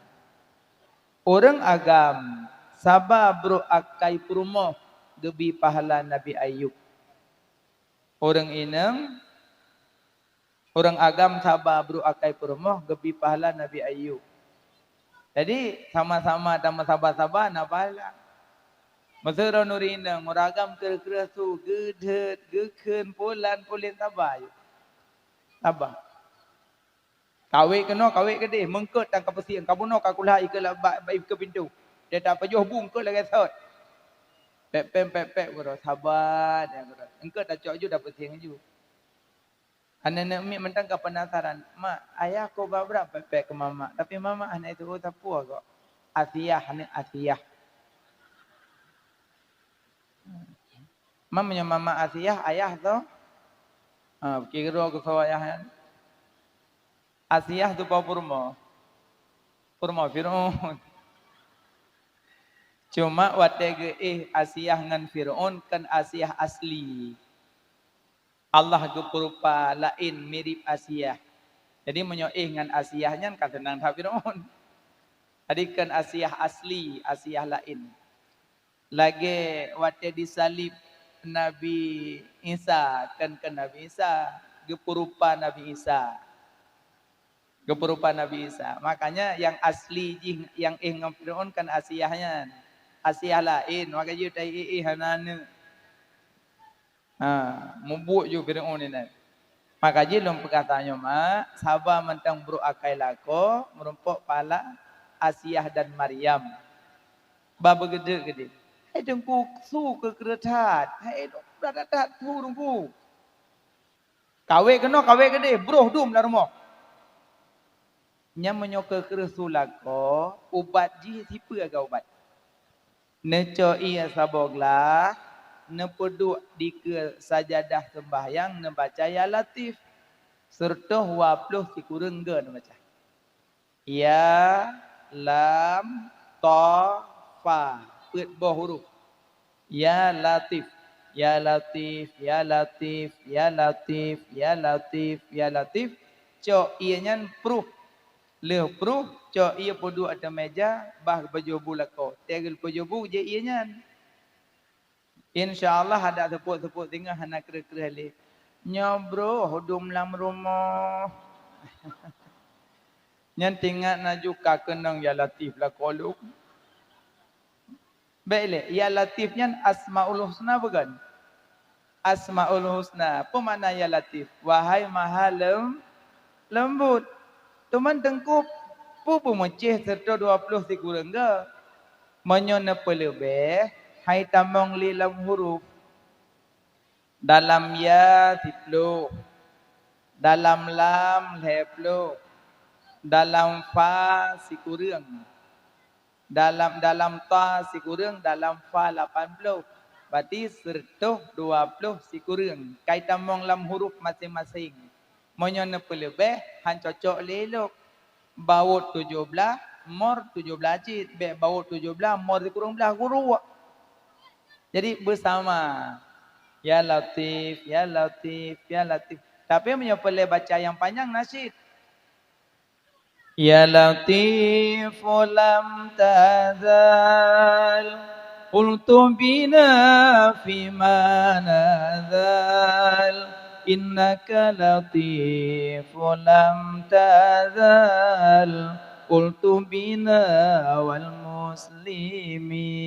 Ureuëng agam saba brok akai peurumoh geubri pahala Nabi Ayub. Ureuëng inong, ureuëng agam saba brok akai peurumoh geubri pahala Nabi Ayub. Jadi sama-sama dan meusaba-saba na pahala. Meusidroe ureuëng inong, ureuëng agam kreueh-kreueh su geudeuet, geukheun, pulan, pulen saba. Saba. Kawét keunoe, kawét keudeh, meungkot tan kapeusieng, kabunoe kakulah ikeue bak, bak ikeue pintoe. Dia tapajoh bu eungkot lagée sot. Pép-pép, pép-pép keudroe, saba dia keudroe. Eungkot tacok ju tapeusieng ju. Aneuk-aneuk miet mantong ka penasaran, "Mak, ayah ko babrak pép-pép keu mamak, tapi mamak hana jiteupeue sapeue kok." Asiah, aneuk Asiah. Meunyoe mamak Asiah, ayah toh? Ha, kira geusoe ayah nyan. Asiah tu po peurumoh? Peurumoh Fir'aun. Cuma watée geuéh Asiah ngon Fir'aun kon Asiah asli. Allah geupeurupa laén mirip Asiah. Jadi meunyoe éh ngon Asiah nyan ka seunang that Fir'aun. Jadi kon Asiah asli, Asiah laén. Lagée watée disalib Nabi Isa, kon, kon Nabi Isa, geupeurupa Nabi Isa. Geupeurupa Nabi Isa. Makanya nyang asli jih nyang éh ngon Fir'aun kon Asiah nyan. Asiah laén, maka jih ta-éh-éh hana aneuk. Ha, mubuet ju Fir'aun inan. Maka jih lôn peugah tanyoe mak, saba mantong brok akai lakoe, meurumpok pahala Asiah dan Maryam. Ba beugeudeuk keudeh. Hai Teungku, su keu kreueh that. Hai, that-that su Teungku. Kawét keunoe, kawét keudeh, broh dum lam rumoh. Nyan meunyoe keu kreueh su lakoe, ubat jih sipeue agam ubat. Neucok ié saboh glah, neupeuduek dikeue sajadah seumbahyang, neubaca Ya Latif. Seureutôh dua ploh sikureueng go neubaca. Ya, lam, ta, fa. Peuet boh huruf. Ya Latif, Ya Latif, Ya Latif, Ya Latif, Ya Latif, Ya Latif. Cok ié nyan pruh. Lheueh pruh, cok ié peuduek ateueh meja, bah pajoh bu lakoe. Teugel pajoh bu jih ié nyan. Insya Allah adak seupôt-seupôt singoh hana kreueh-kreueh lé. Nyoe broh dum lam rumoh. Nyan tingat na ju ka keunong Ya Latif lakoe lôn. Bék lé, Ya Latif nyan Asmaul Husna bukan? Asmaul Husna. Peue makna Ya Latif? Wahai Maha Lem-, Leumbot. Teuma Teungku, peue beumeucéh seureutôh dua ploh sikureueng go? Meunyoe neupeuleubeh, hai tamong lé lam huruf. Dalam ya siploh, dalam lam lhée ploh, dalam fa sikureueng, dalam, dalam ta sikureueng, dalam fa lapan ploh. Berarti seureutôh dua ploh sikureueng. Kai tamong lam huruf maséng-maséng. Meunyoe neupeuleubeh, han cocok lé lôk. Bawot tujoh blaih, mor tujoh blaih cit. Bék bawot tujoh blaih, mor sikureueng blaih, guruk. Jadi beusama. Ya Latif, Ya Latif, Ya Latif. Tapi meunyoe peureulée baca nyang panyang na cit. Ya Latif lam tazal, ultuf bina fima nazal, innaka latif lam tazal, ultuf bina wal muslimin.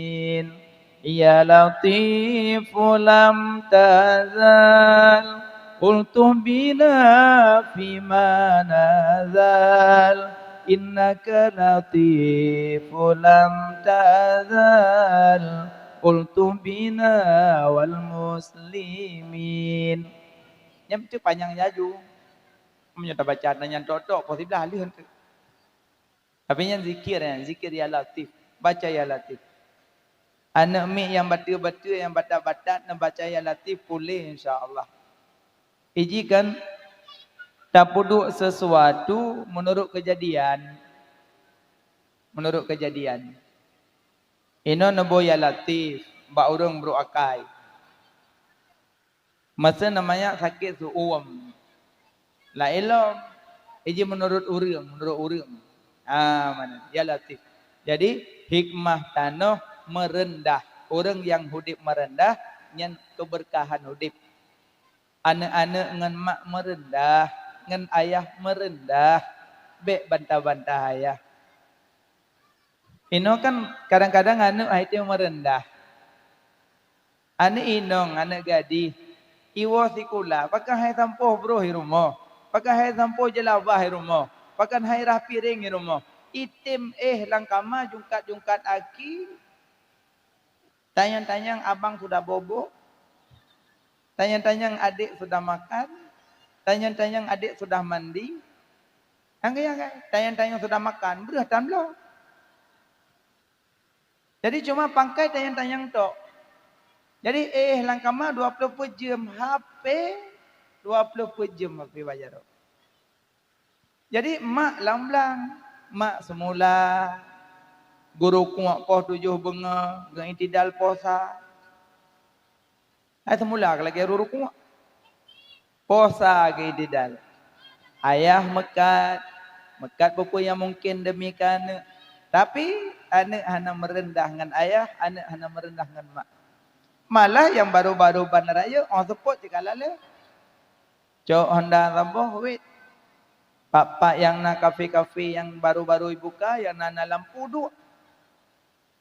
Ya Latif lam tazal, ultuf bina fima nazal. Innaka Latif lam tazal, ultuf bina wal muslimin. Nyan tu panyang laju. Meunyoe tabaca nyan tok-tok, poh siblaih lheueh tu. Tapi nyan zikir, nyan zikir Ya Latif. Baca Ya Latif. Aneuk miet nyang bateue-bateue, nyang batat-batat, neubaca Ya Latif puléh, insya Allah. Iji kan tapeuduek sesuatu menurut kejadian. Menurut kejadian. Inoe neuboh Ya Latif bak ureuëng brok akai. Masa namanya sakét su'um. Laén lom. Iji menurut ureuëng, menurut ureuëng. Ah, mana? Ya Latif. Jadi, hikmah tanoh meureundah. Ureuëng nyang udép meureundah, nyan keubeurkahan udép. Aneuk-aneuk ngon mak meureundah, ngon ayah meureundah, bék bantah-bantah ayah. Inoe kan kadang-kadang aneuk hai teuh meureundah. Aneuk inong, aneuk gadih, iwoe sikula, pakon hai sampoh broh i rumoh, pakon hai sampoh jeulabah i rumoh, pakon hai rhah piréng i rumoh. Item éh lam kama jungkat-jungkat aki, tanyong-tanyong abang sudah bobok, tanyong-tanyong adék sudah makan, tanyong-tanyong adék sudah mandi. Nyang keu nyan kan, tanyong-tanyong sudah makan, breuh tan bloe. Jadi cuma pangkai tanyong-tanyong tok. Jadi éh lam kama dua ploh peuet jeuem, H P dua ploh peuet jeuem, H P bak jaroe. Jadi mak lam blang, mak seumula guru kuek poh tujoh beungoh, geuiktidal poh sa. Hai seumula ka lagée rukuk. Poh sa geuiktidal. Ayah meukat, meukat peue-peue nyang mungken demi keu aneuk. Tapi aneuk hana meureundah ngon ayah, aneuk hana meureundah ngon mak. Malah nyang baru-baru ban rayeuk, oh seupôt cit ka lalée. Cok honda saboh wét. Pak-pak nyang na kafe-kafe nyang baru-baru ibuka, nyang na, na lampu duek.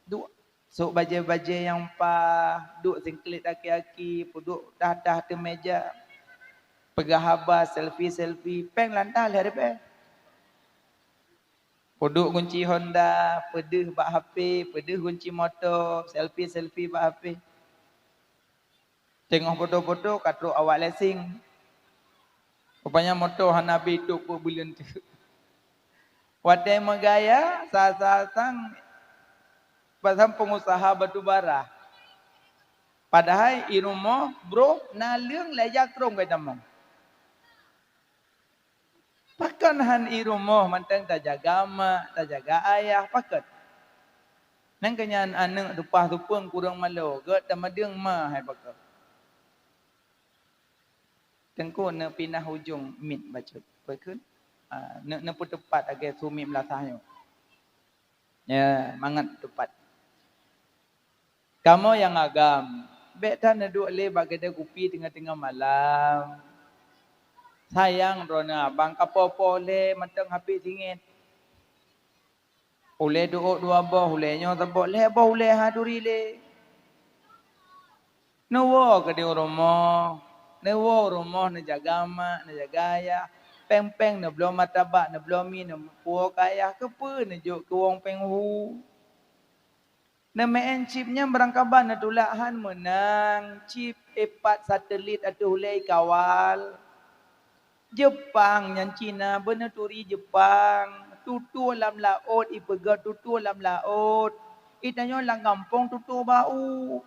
Duek. Sôk bajée-bajée nyang paih, duek singklet aki-aki, peuduek tah-tah ateueh meja. Peugah haba, selfie-selfie, péng lantah lhée ribée. Peuduek gunci honda, peudeuh bak H P, peudeuh gunci moto, selfie-selfie bak H P. Teungoh foto-foto ka trok awak lesing. Rupanya moto hana habéh trok peuet buleuen teuk. Watée meugaya, sa-sa sang pasang pengusaha batu bara. Padahai i rumoh brok naleueng lhée jak trok geutamong. Pakon han i rumoh mantong tajaga mak, tajaga ayah, pakon? Nyan keuh nyan aneuk tupah tupeueng kureueng malo, gét tamadeueng ma hai pakon. Teungku neupinah ujong miet bacut. Pakon? Ah, neu-, neupeuteupat lagée su miet meulasah nyoe. Ya, mangat teupat. Kamoe nyang agam, bék that neuduek lé bak keudée kupi teungoh-teungoh malam. Sayang droeneuh abang ka po-po lé mantong habéh singét. Ulée duek dua boh, ulée nyoe saboh, lhée boh ulée han turi lé. Neuwoe keudéh u rumoh, neuwoe u rumoh neujaga mak, neujaga ayah. Péng-péng neubloe martabak, neubloe mi, neupuwoe keu ayah, keupeue neujok keu wong péng hu? Neumeu'en chip nyan barangkaban neutulak han meunang, chip ipat satelit ateueh ulée ikawal. Jeupang nyan Cina beuneuturi Jeupang, tutoe lam laôt ipeugét tutoe lam laôt, geutanyoe lam gampông tutoe bak u.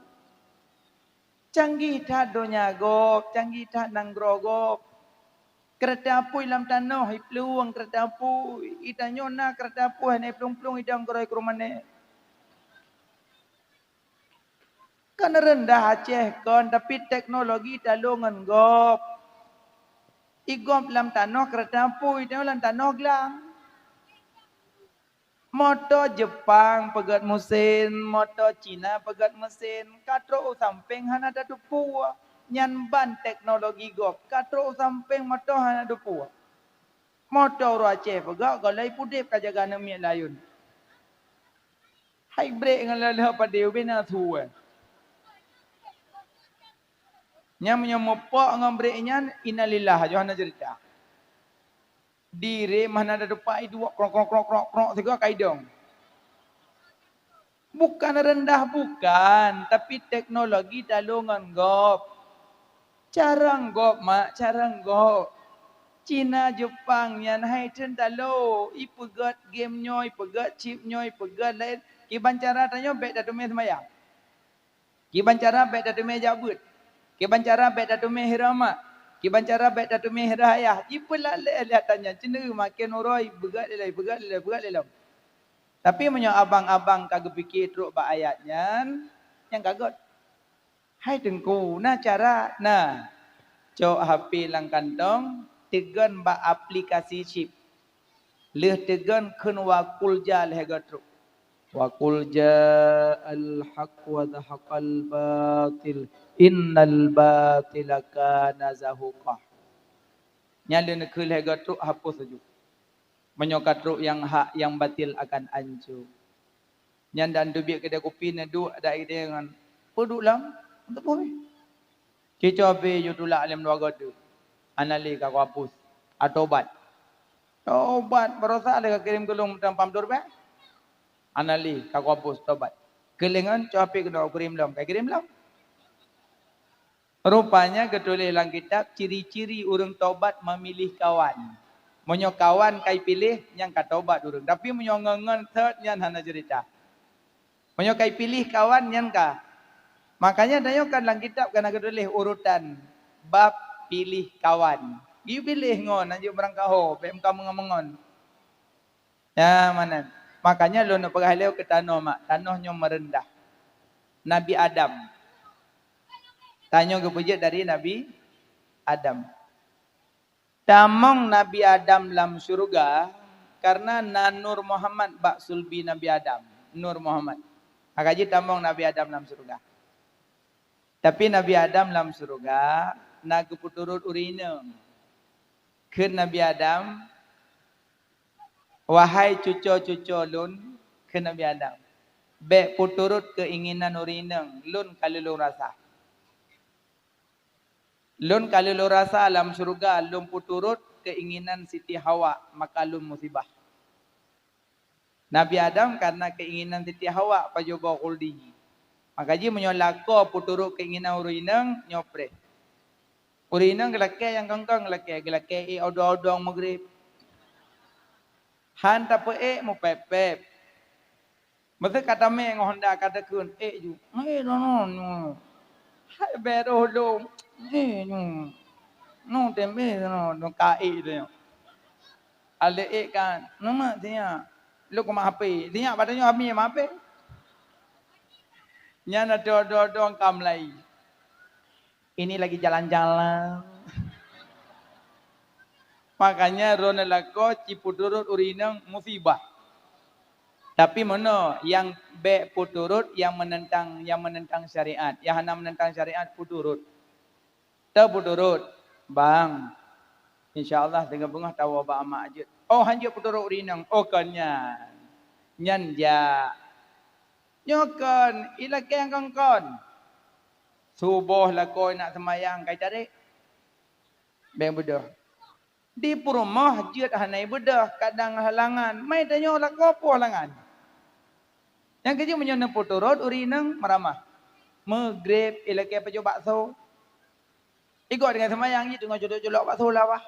Canggih that donya gob, canggih that nanggroe gob. Keureuta apui lam tanoh iplueng keureuta apui, geutanyoe na keureuta apui hana iplueng-plueng idong keudroe keu rumanèe. Kon reundah Aceh kon, tapi teknologi talôn ngon gob. Igob lam tanoh keureuta apui, tanoh lam tanoh glang. Moto Jeupang peugét meusén, moto Cina peugét meusén, ka trok u sampéng hana tateupeue. Nyan ban teknologi gob, ka trok u sampéng moto hana teupeue. Moto ureueng Aceh peugah gohlom pudeb ka jaga aneuk miet layôn. Hai brek ngon lheueh-lheueh padé ubé na su, eh. Nyan meunyoe mupok ngon brek nyan, innalillah, ajoh hana cerita. Direm hana tatupat iduek krok, krok, krok, krok, krok, sigoe ka idong. Bukan rendah, bukan, tapi teknologi talo ngon gob. Carông gob, mak, carông gob. Cina, Jepang nyan hai theun talo, ipeugöt game nyoe, ipeugöt chip nyoe, ipeugöt laén. Kiban cara tanyoe bèk tatume seumayang. Kiban cara bèk tatume jak beuet. Kiban cara bèk tatume hirah mak. Kiban cara bèk tatume hirah ayah. Jipeulalé lé ata nyan, ceuneuh maken uroe, ipeugöt lé lom, ipeugöt lé lom, ipeugöt lé lom. Tapi meunyoe abang-abang ka geupike trok bak ayat nyan, nyan ka göt. Hai Teungku, na cara? Na. Cok H P lam kantong, teugon bak aplikasi chip. Lheueh teugon kheun wa qul ja lhèe goe trok. Wa qul ja'al haq wa zahaqal batil, innal batila kana zahuqa. Nyan lheueh neukheun lhèe goe trok hapus laju. Meunyoe ka trok nyang hak, nyang batil akan anco. Nyan dan teubiet keudè kupi neuduek dak idéh ngon, "Peue duek lom?" "Untuk peue?" "Cicok pih ju tulak lem dua goe deuh." "Hana lé, ka kuhapus." "Atobat." "Tobat, barosa lé ka kirém keu lôn meuteumpat meuteureubèe." "Hana lé, ka kuhapus, tobat." "Keulengon, cok H P keunoe, kirém lom." "Ka kirém lom." Rupanya geutuléh lam kitab ciri-ciri ureuëng tobat memilih kawan. Meunyoe kawan ka ipiléh, nyan ka tobat ureuëng. Tapi meunyoe ngon-ngon thot, nyan hana cerita. Meunyoe ka ipiléh kawan, nyan ka. Makanya tanyoe kan lam kitab ka na geutuléh urutan bab piléh kawan. Ipiléh ngon, hanjeuet meurangkaho, bèk meukameungon-meungon. Ya, meunan. Makanya lôn peugah lé keu tanoh mak, tanoh nyoe meureundah. Nabi Adam. Tanyoe geupeujeuet dari Nabi Adam. Tamong Nabi Adam lam syeuruga karena na Nur Muhammad bak sulbi Nabi Adam. Nur Muhammad. Maka jih tamong Nabi Adam lam syeuruga. Tapi Nabi Adam lam syeuruga na geupeuturot ureuëng inong. Kheun Nabi Adam, "Wahai cuco-cuco lôn," kheun Nabi Adam, "bèk peuturot keuinginan ureuëng inong, lôn ka lheueh lôn rasa. Lôn ka lheueh lôn rasa lam syeuruga lôn peuturot keuinginan Siti Hawa, maka lôn musibah." Nabi Adam karena keinginan Siti Hawa pajoh boh khuldi. Maka jih meunyoe lakoe peuturot keinginan ureuëng inong, nyoe preh. Ureuëng inong geulakèe nyang kong-kong geulakèe, geulakèe ék odong-odong Maghrib. Han tapeuék, mupép-pép. Meuseu ka tamé ngon honda ka takheun, "Ék ju." "Ék droeneuh nyoe." "Hai bèk roh lôn." "Ék nyoe." Nyoe teumbèe droeneuh ka ék teuh nyoe. Alèh ék kan, "Neumat sinyak." Lôn keu mak H P. Sinyak bak tanyoe hami mak H P. Nyan ateueh odong-odong ka meulai. Ini lagi jalan-jalan. Makanya droeneuh lakoe ci peuturot ureuëng inong musibah. Tapi meunoe nyang bèk peuturot nyang meunentang, nyang meunentang syariat, nyang hana meunentang syariat peuturot. Teu peuturot, bang. Insya Allah singoh beungoh tawoe bak amak jeuet. Oh, hanjeuet peuturot ureuëng inong. Oh, kon nyan. Nyan jak. Nyoe kon, ilakèe nyang kon-kon. Suboh lakoe nak seumayang kai tarék. Bèk beudôh. Di peurumoh jeuet hana ibeudôh, kadang halangan. Mai tanyoe lakoe peue halangan. Nyang keujeuet meunyoe neupeuturot ureuëng inong meuramah. Meugreb ilakèe pajoh bakso. Igoe deungon seumayang jih teungoh culok-culok bakso lam bawah.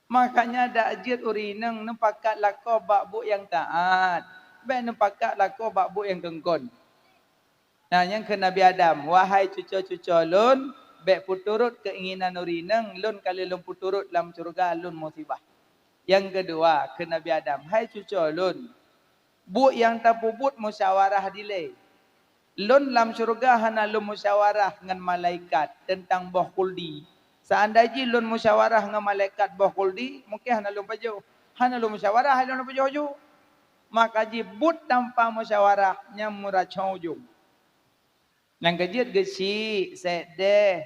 Makanya dak jeuet ureuëng inong neupakat lakoe bak buet nyang taát. Bèk neupakat lakoe bak buet nyang kon-kon. Nah, nyang kheun Nabi Adam, "Wahai cuco-cuco lôn, bèk peuturot keuinginan ureuëng inong, lôn ka lheueh lôn peuturot lam syeuruga lôn musibah." Nyang keudua, kheun Nabi Adam, "Hai cuco lôn, buet nyang tapeubuet musyawarah dilèe. Lôn lam syeuruga hana lôn musyawarah ngon malaikat teuntang boh khuldi. Seandai jih lôn musyawarah ngon malaikat boh khuldi, mungken hana lôn pajoh. Hana lôn musyawarah, hai lôn pajoh ju. Maka jih buet tanpa musyawarah nyan meuracon ujong." Nyang keujeuet geuchik, sekdes,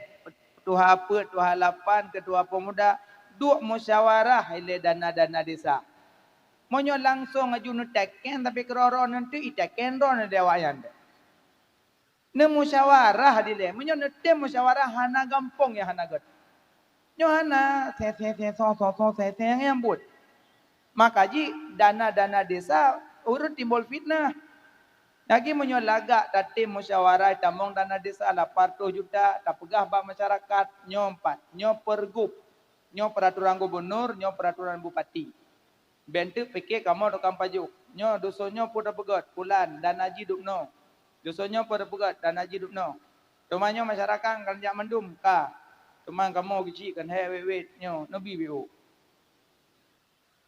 tuha peuet, tuha lapan, keutua pemuda, duek musyawarah ilèe dana-dana desa. Meunyoe langsong aju neuteken, tapi keudroe-droe neuteuek, iteken droe neuh di awaknyan. Neumusyawarah dilèe. Meunyoe neutem musyawarah hana gampông nyang hana gèt. Nyoe hana, seng, seng, seng, song, song, song, seng, seng nyang buet. Maka jih dana-dana desa ureueng timbul fitnah. Lagi meunyoe lagak tatem musyawarah tamong dana desa lapan ratus juta, tapeugah bak masyarakat, nyoe empat, nyoe pergub, nyoe peraturan gubernur, nyoe peraturan bupati. Bèk teuk pike kamoe tukang pajoh. Nyoe dusun nyoe peue tapeugèt, pulan, dana jih dubnoe. Dusun nyoe peue tapeugèt, dana jih dubnoe. Teuma nyoe masyarakat kan jak mandum ka. Teuma kamoe geuchik kan hèk wét-wét nyoe neubi biôh.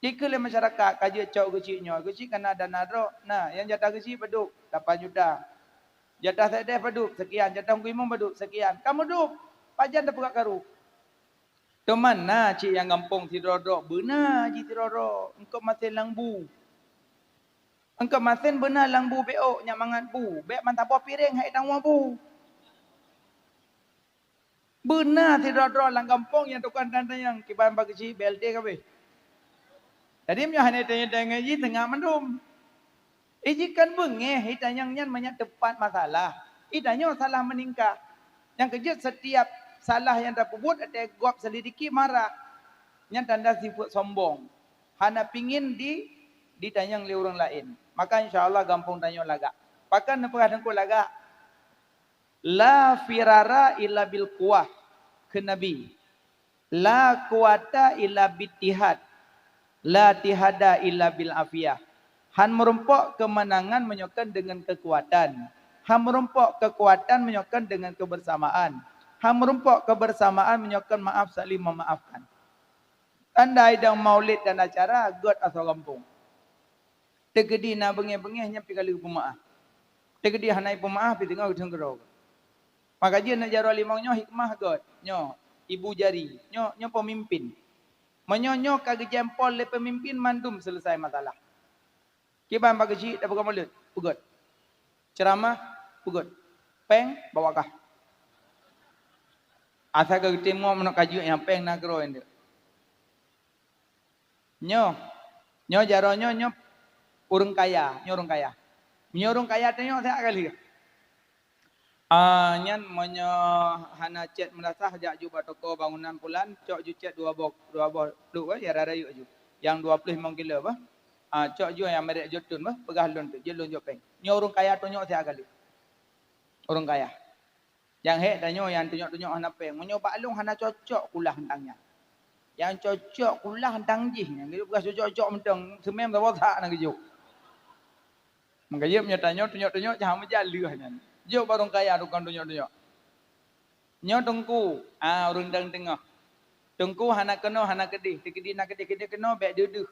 Dikeue lé masyarakat ka jeuet cok geuchik nyoe, geuchik kana dana droe, na nyang jatah geuchik padub, lapan juta. Jatah sedeh padub, sekian, jatah guimeung padub, sekian. Ka meudub, pajan tapeugah karu. Teuma na cit nyang gampông sidroe-droe, beuna jih sidroe-droe, eungkôt masen lam bu. Eungkôt masen beuna lam bu bèk ôk nyang mangat bu, bèk meusaboh piréng hai tangoe bu. Beuna sidroe-droe lam gampông nyang tukang tanyong kiban bak geuchik B L T kabeh. Jadi meunyoe hana tanyong-tanyong jih teungoh mandum. Iji kan beungéh, itanyong nyan manyak teupat masalah. Itanyoe salah meuningkah. Nyang keujeuet setiap salah nyang tapeubuet ateueh gob selidiki marah. Nyan tanda sifeuet sombong. Hana pingin di, ditanyong lé ureueng laén. Maka insya Allah gampông tanyoe lagak. Pakon neupeugah teungku lagak? La firara illa bil quwah, kheun Nabi. La quwata illa bittihad. La tihada illa bil afiyah. Han meurumpok keumeunangan meunyoe kon deungon keukuatan. Han meurumpok keukuatan meunyoe kon deungon keubeursamaan. Han meurumpok keubeursamaan meunyoe kon maaf saling memaafkan. Tanda idong maulid dan acara gèt asoe gampông. Teukeudi na beungéh-beungéh nyan pih ka lheueh peumeu'ah. Teukeudi hana peumeu'ah pih teungoh geuteung keudroe. Maka jeuet na jaroe limong nyoe hikmah gèt. Nyoe ibu jari. Nyoe, nyoe peumimpin. Meunyoe nyoe ka geujempol lé peumimpin mandum seuleusai masalah. Kiban bak geuchik tapeugah mulod, peugèt. Ceuramah, peugèt. Péng, bawa kah. Asai ka geutem ngon meunoe ka jeuet nyang péng na keudroe nyoe. Nyoe, nyoe jaroe nyoe, nyoe ureueng kaya, nyoe ureueng kaya. Nyoe ureueng kaya tanyong siat kali. Ah, nyan meunyoe hana cét meunasah jak ju bak toko bangunan pulan, cok ju cét dua boh, dua boh pluk, eh, ya rayeuk ju. Nyang dua ploh limong kilo bah. Ah, cok ju nyang merek Jotun bah, peugah lôn tu, jeuet lôn jok péng. Nyoe ureueng kaya tunyok siat kali. Ureueng kaya. Nyang hék tanyoe nyang tunyok-tunyok hana péng. Meunyoe bak lôn hana cocok kulah hantang nyan. Nyang cocok kulah hantang jih nyan. Geuyue peugah cocok-cocok mantong, seumem saboh that na geujok. Maka jeuet meunyoe tanyoe tunyok-tunyok jangan meujan lheueh nyan. Jok bak ureueng kaya tukang tunyok-tunyok. Nyoe teungku, ah, ureueng dang teungoh. Teungku hana keunoe, hana keudeh. Teukeudi na keudeh-keudeh keunoe, bèk deuh-deuh.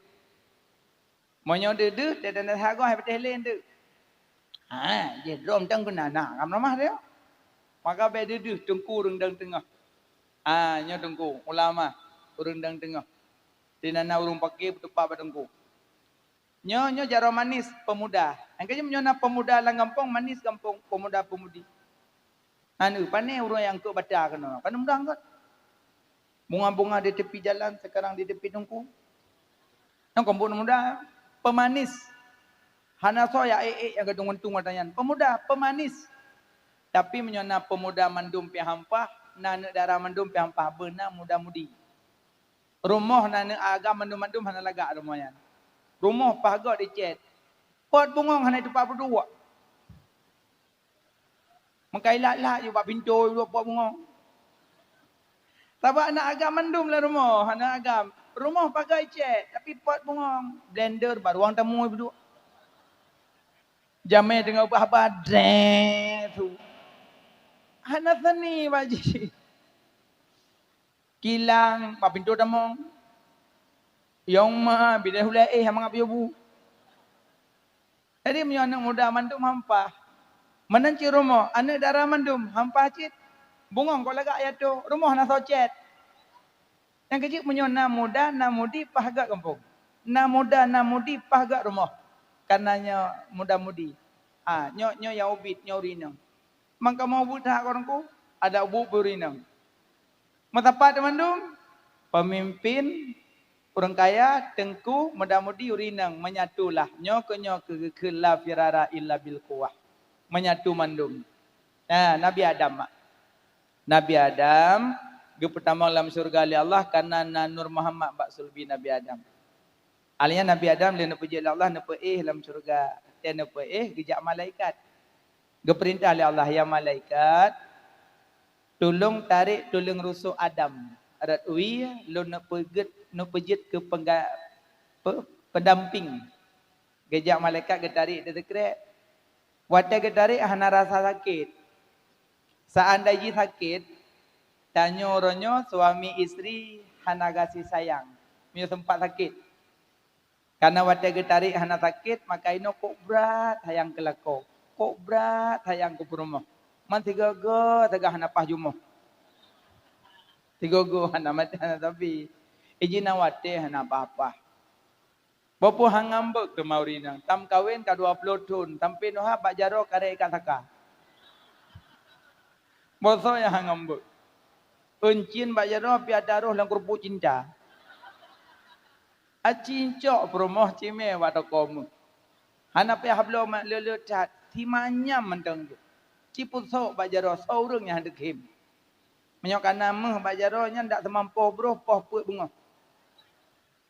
Meunyoe deuh-deuh, teuh dan sagoe hai patéh lé teuk. Ha, jih drom tang keunan na, lam rumah dia. Maka bèk deuh-deuh teungku ureueng dang teungoh. Ha, nyoe teungku, ulama, ureueng dang teungoh. Di na na ureueng paké beuteupat bak teungku. Nyoe, nyoe jaroe manis peumuda. Nyang keujeuet nyoe na peumuda lam gampông, manis gampông, peumuda-peumudi. Anu, pane ureueng nyang keu bata keunoe, pane muda angkot. Bunga-bunga di tepi jalan, sekarang di tepi teungku. Nyang kon buet muda, pemanis. Hana soe ya ék-ék nyang gadong untung ata nyan. Pemuda, pemanis. Tapi meunyoe na pemuda mandum pih hampah, na aneuk dara mandum pih hampah, beuna muda-mudi. Rumoh na aneuk agam mandum-mandum hana lagak rumoh nyan. Rumoh paih göt dicet. Pot bungong hana teupah peuduek. Meukai lak-lak ju bak pintoe ju pot bungong. Sabab aneuk agam mandum lam rumoh, aneuk agam. Rumoh pagai cét, tapi pot bungong, blender baruang tamui peuduek. Jamé teungoh bah-bah dreh su. Hana seni bak jih. Kilang bak pintoe tamong. Yong ma bidai hulai éh mangat piôh bu. Jadi meunyoe aneuk muda mandum hampah, meunan cit rumoh, aneuk dara mandum hampah cit. Bungong kok lagak ya tu, rumoh na soe cét. Nyang keujeuet meunyoe na muda, na mudi paih göt gampông. Na muda, na mudi paih göt rumoh. Kana nyoe muda-mudi. Ah, nyoe, nyoe nyang ubit, nyoe ureueng inong. Mang kamoe buet that keu ureueng ku, adak buet beu ureueng inong. Meusapat mandum, pemimpin, ureueng kaya, teungku, muda-mudi, ureueng inong, menyatulah. Nyoe keu nyoe keu geukheun la firara illa bil quwah. Menyatu mandum. Nah, Nabi Adam, mak. Nabi Adam geupeutamong lam syeuruga lé Allah kareuna na Nur Muhammad bak sulbi Nabi Adam. Akhirnya Nabi Adam lheueh neupeujeuet lé Allah neupeuéh lam syeuruga. Watèe neupeuéh geujak malaikat. Geupeurintah lé Allah, "Ya malaikat, tulông tarek tuleueng rusok Adam rot wie lôn neupeugét, neupeujeuet keu pengga-, pe-, pendamping." Geujak malaikat geutarek di sikrek. Watèe geutarek hana rasa sakét. Seandai jih sakét, tanyoe uroe nyoe suami istri hana gaséh sayang. Meunyoe seumpat sakét. Kareuna watèe geutarek hana sakét, maka inoe kok brat sayang keu lakoe, kok brat sayang keu peurumoh. Man sigoe-goe sagai hana paih jumoh. Sigoe-goe hana maté hana sabe. Iji na watèe hana paih-paih. Boh peue han ngambek teuma ureueng inong, tameukawen ka dua ploh thon, sampoe neuhah bak jaroe karek ikat saka. Boh soe nyang han ngambek? Euncien bak jaroe pih ata roh lam keurupuk cinta. Aci cok peurumoh cimé bak toko méuh. Hana payah bloe mak le-le that, simanyam mantong jeuet. Ci peusok bak jaroe soe ureueng nyang han teukhém. Meunyoe kana méuh bak jaroe nyan dak seumampoh broh poh peuet beungoh.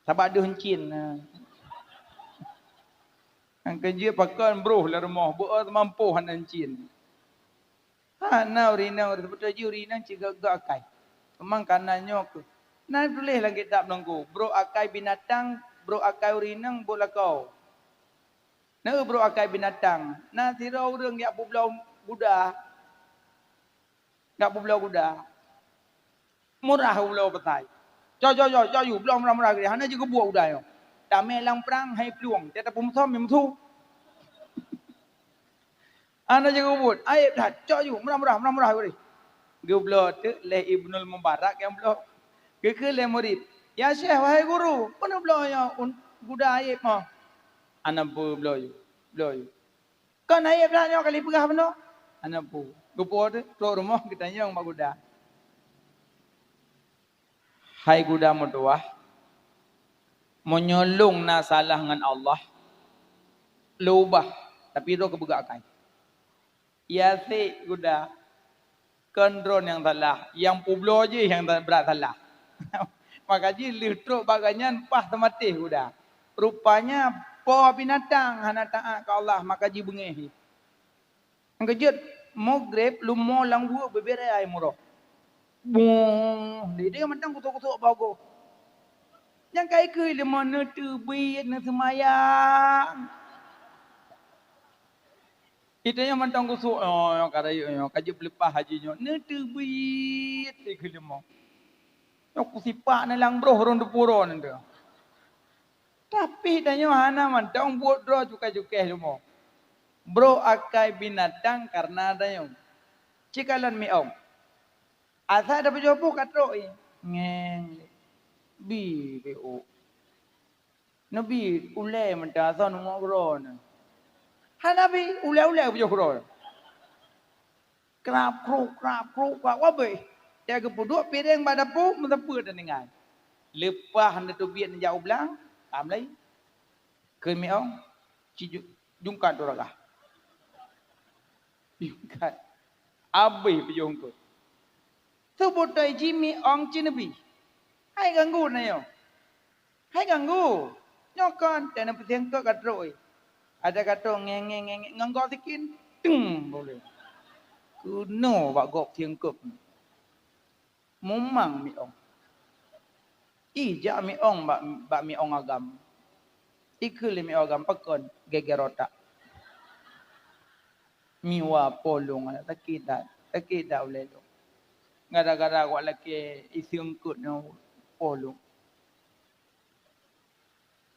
Sabab deuh euncien. Nyang keu jeuet pakon broh lam rumoh, beu-o seumampoh hana euncien. Hana ureueng inong, seubeutôi jih ureueng inong cit gak-gak akai. Memang kana nyoe keuh. Na tuléh lam kitab Teungku, brok akai binatang, brok akai ureueng inong, buet lakoe. Na brok akai binatang, na sidroe ureueng jak peubloe guda. Jak peubloe guda. Murah peubloe pasai. Cok, cok, cok, cok yue, bloe murah-murah keudéh. Hana jeuet geubuet guda nyoe. Tamè lam prang, hai plueng. Tiep-tiep musoh, meusu. Hana jeuet geubuet. Aéb that. Cok yue, murah-murah, murah-murah keudéh. Geubloe teuk lé Ibnul Mubarak nyang bloe. Geukheun lé murit, "Ya Syekh, wahai guru, peue neubloe nyoe un-, guda aéb nyoe?" Hana peue, bloe yue, bloe yue. Kon aéb that nyoe ka lheueh peugah bunoe? Hana peue. Geupo teuk, trok rumoh geutanyong bak guda. Hai guda meutuwah, meunyoe lôn na salah ngon Allah, lôn ubah, tapi droe keupeugah akai. Ya sik guda, kon droe nyang salah, nyang peubloe jih nyang brat salah. Maka jih lheueh trok bak gobnyan paih teumatéh guda. Rupanya po binatang hana taát keu Allah, maka jibeungéh jih. Nyang keujeuet, Maghrib leumo lam weue bubé raya ai murah. Boh, dideh mantong kusok-kusok bagoe. Nyang ka ikheun leumo neuteubiet, neuseumayang. Geutanyoe mantong kusok, oh, ka rayeuk nyoe, ka jeuet peuleupah haji nyoe, neuteubiet ikheun leumo. Nyoe kusipak neulang broh rhon teupeu uroe nyan teuh. Tapi tanyoe hana mantong buet droe cukai-cukai leumo. Brok akai binatang kareuna tanyoe. Cikalon miong. Asai tapajoh boh ka trok ie. Ngeng. Bi, bi, u. Neubi ulée mantong asai neumok keudroe nyan. Hana bi, ulée-ulée pajoh keudroe. Krab, kruk, krab, kruk, krab, wabéh. Watée geupeuduek piréng bak dapu, meusapeue teuningai. Leupah neuteubiet neujak u blang, ka meulayeue. Kheun miong, ci ju-, jungkat tu ragah. Jungkat. Abéh pajoh eungkôt. Seubeutôi jih miong ci neubi. Hai ganggu na nyoe. Hai ganggu. Nyoe kon, watée neupeusieng eungkôt ka trok ie. Ada ka trok ngeng, ngeng, ngeng, ngeng, ngon gob sikin. Teng, boleh. Keunoe bak gob sieng eungkôt. Mumang miong. Ijak miong bak, bak miong agam. Ikheun lé miong agam, pakon geger otak. Miwa polong, sakét that, sakét that ulée lôn. Gara-gara awak lakée iseung eungkôt nyoe polong.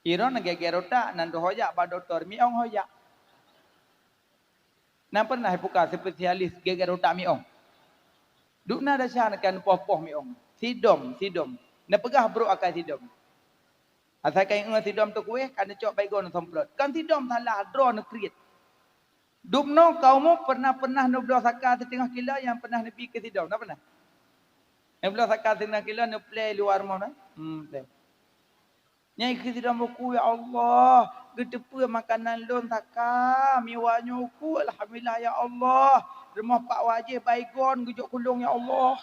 Iron geger otak, nan deuh ho jak bak dokto, miong ho jak. Na pernah ipuka spesialis geger otak miong? Dum na desya neuka neupoh-poh miong. Sidom, sidom. Neupeugah brok akai sidom. Asai ka ingat sidom teukueh, ka neucok baygon neusemprot. Kon sidom salah, droe neukriet. Dum noe ka umu pernah-pernah neubloe saka siteungoh kilo nyang pernah neubi keu sidom. Na pernah? Neubloe saka siteungoh kilo, neuplé luwa rumoh na. Hmm, plé. Nyan ikheun sidom uku, "Ya Allah, geuteupeue makanan lôn saka, miwa nyoe uku, alhamdulillah ya Allah, Rumoh Pak Wajih Baygon geujok kulong, ya Allah.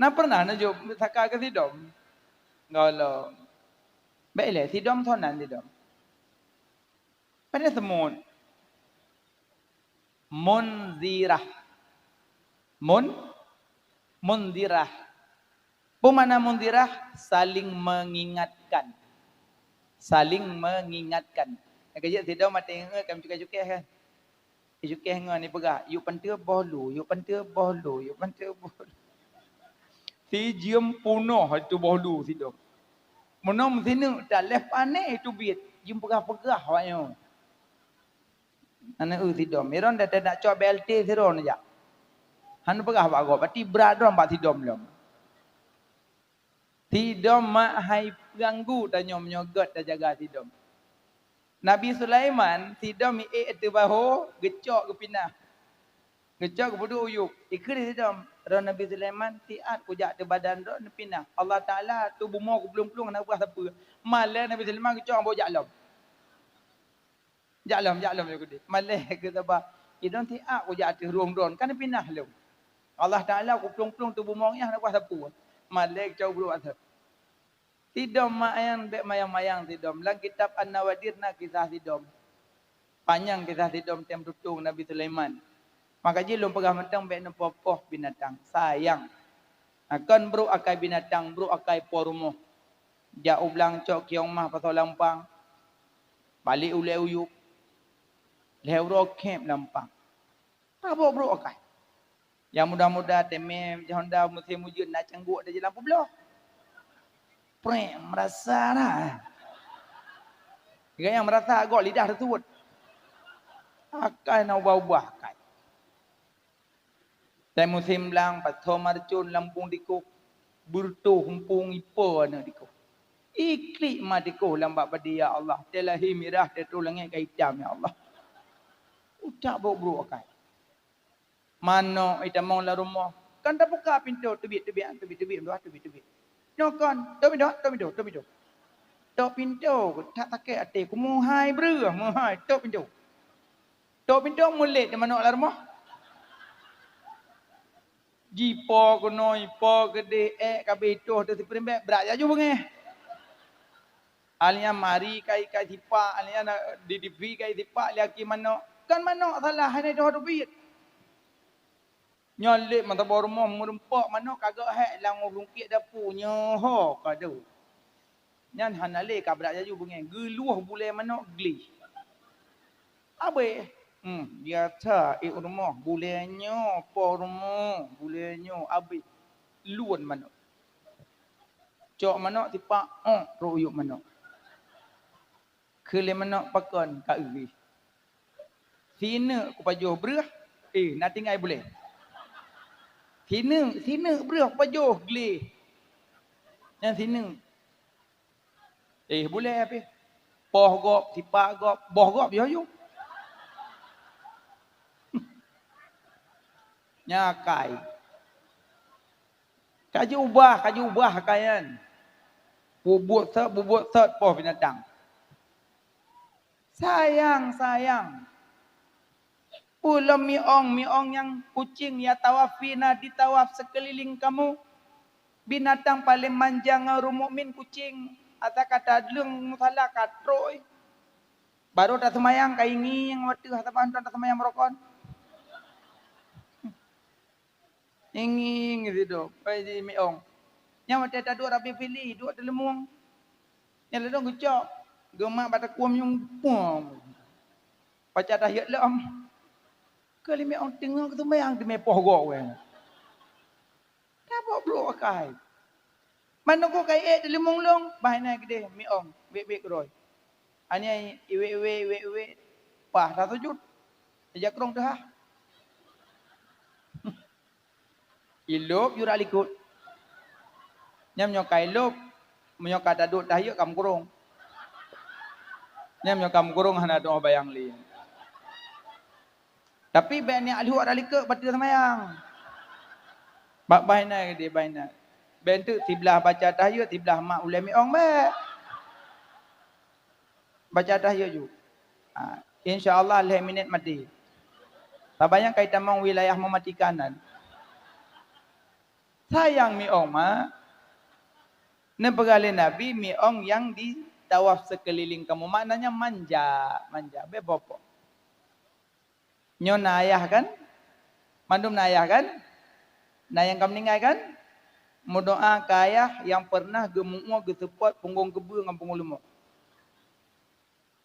Na pernah neujok saka keu sidom? Gohlom. Bèk ilèe, sidom soe nan sidom. Pane seumut? Munzirah. Mun-, munzirah. Peue makna munzirah? Saling mengingatkan. Saling mengingatkan. Nyang keujeuet sidom até ngeue kan cukéh-cukéh kan. Cukéh ngon ipeugah, "Yuk panteue boh lu, yuk panteue boh lu, yuk panteue boh lu." Sijeuem punoh itu boh lu sidom. Meunoe meusineuk that lheuh pané teubiet, jeuem peugah-peugah awak nyoe. Aneuk eu sidom, iron dah teunak cok B L T sidroe neujak. Hana peugah bak gob, berarti brat droe bak sidom lom. Sidom mak hai ganggu tanyoe meunyoe gèt tajaga sidom. Nabi Sulaiman, sidom miék ateueh bahô, geucok geupinah. Geucok geupeuduek u yup. Ikheun sidom, "Roh Nabi Sulaiman, siat kujak ateueh badan droe neupinah. Allah Taala tubumoe kuplueng-plueng hana ubah sapeue. Malèe Nabi Sulaiman geucok boh jak lom." Jak lom, jak lom, ya Gudé. Malèe keu saba. Idong siat kujak ateueh rueng droen, kan pinah lom. Allah Taala kuplueng-plueng tuboh mong nyan hana ubah sapeue. Malèe keu cau brok asai. Sidom mak nyan bèk mayang-mayang sidom. Lam kitab An-Nawadir na kisah sidom. Panyang kisah sidom tem tutong Nabi Sulaiman. Maka jih lôn peugah mantong bèk neupoh-poh binatang. Sayang. Nah, kon brok akai binatang, brok akai po rumoh. Jak u blang cok kiong mah pasoe lampang. Balek ulèe u yup. Lhèe uroe khép lampang. Tabok brok akai. Nyang muda-muda teumé honda musém ujeuen na cangguek di jalan peubloe. Prek, meurasa na. Gaya meurasa gok lidah teutuwot. Akai na ubah-ubah akai. Tém musém blang, pasoe marcon lam bung dikoh, beureutoh humpung ipo aneuk dikoh. Iklik ma dikoh lam bak padé, ya Allah, teuh lahé mirah, teuh troh langét ka itam, ya Allah. Utak brok-brok akai. Manok itamong lam rumoh, kan tabuka pintoe teubiet-teubiet, teubiet-teubiet, dua teubiet-teubiet. Nyoe kon, tok pintoe, tok pintoe, tok pintoe. Tok pintoe, that sakét até, kumeuhai breuh, meuhai, tok pintoe. Tok pintoe mulét di manok lam rumoh. Jipo keunoe, jipo keudeh, ék ka abéh itoh teuh sipiring bèk, brat laju beungéh. Alinyan mari kai-kai sipak, alinyan di T V kai sipak, lé aki manok. Kan manok salah, hana itoh teubiet. Nyoe lé meusaboh rumoh meureumpok manok ka geuhék lam rungkek dapu, nyoe ho ka deuh. Nyan hana lé ka brat laju beungéh, geuluwah bulèe manok gleh. Abéh, hmm, biasa ék rumoh bulèe nyoe, po rumoh bulèe nyoe, abéh luon manok. Cok manok sipak, ôk, trok u yup manok. Kheun lé manok pakon ka eu. Sineuk kupajoh breuh, eh, na tinggai bulèe. Sineuk, sineuk breuh kupajoh gleh. Nyan sineuk. Eh, bulèe pih. Poh gob, sipak gob, boh gob yoh yum. Nyakai. Ka jiubah, ka jiubah akai nyan. Bubuet sot, bubuet sot poh binatang. Sayang, sayang. Ulôn miong, miong nyang kucing ya tawaf fina di tawaf seukeuliléng kamoe. Binatang paleng manja ngon ureuëng mukmin kucing, ata ka tadeueng musala ka trok. Barô taseumayang ka ingieng watèe hana mantong taseumayang meurokon. Ingieng sidroe, pai di miong. Nyang watèe taduek Rabi Fili, duek teuleumong. Nyang ladôm geucok, geumat bak takuem nyang pueng. Pacat tahiet lom. Keu lé miong teungoh geuseumayang teumé poh gob wéh. Tabok brok akai. Manok ka ék di limong lông, bah inan keudeh miong, wék-wék keudroe. Ania iwék-wék, iwék-wék, pah tasujut. Ija krong teuhah. Ilôb jurah likot. Nyam nyoe ka ilôb, meunyoe ka taduek tahiet ka meukurong. Nyam nyoe ka meukurong hana teungoh bayang lé. Tapi bèk niat lheueh atra likot bateue seumayang. Bak baih na di baih na. Bèk teuk siblah baca tahiet, siblah mak ulèe miong bèk. Baca tahiet ju. Ha, insya Allah lhèe minèt maté. Tabayang kai tamong wilayah mematikan nan. Sayang miong ma, neupeugah lé Nabi miong nyang di tawaf seukeuliléng kamoe, maknanya manja, manja, bèk boh-boh. Nyoe na ayah kan? Mandum na ayah kan? Na nyang ka meuninggai kan? Meudoa keu ayah nyang peureunah geumu'ue geuseupôt punggong keubeue ngon punggong leumo.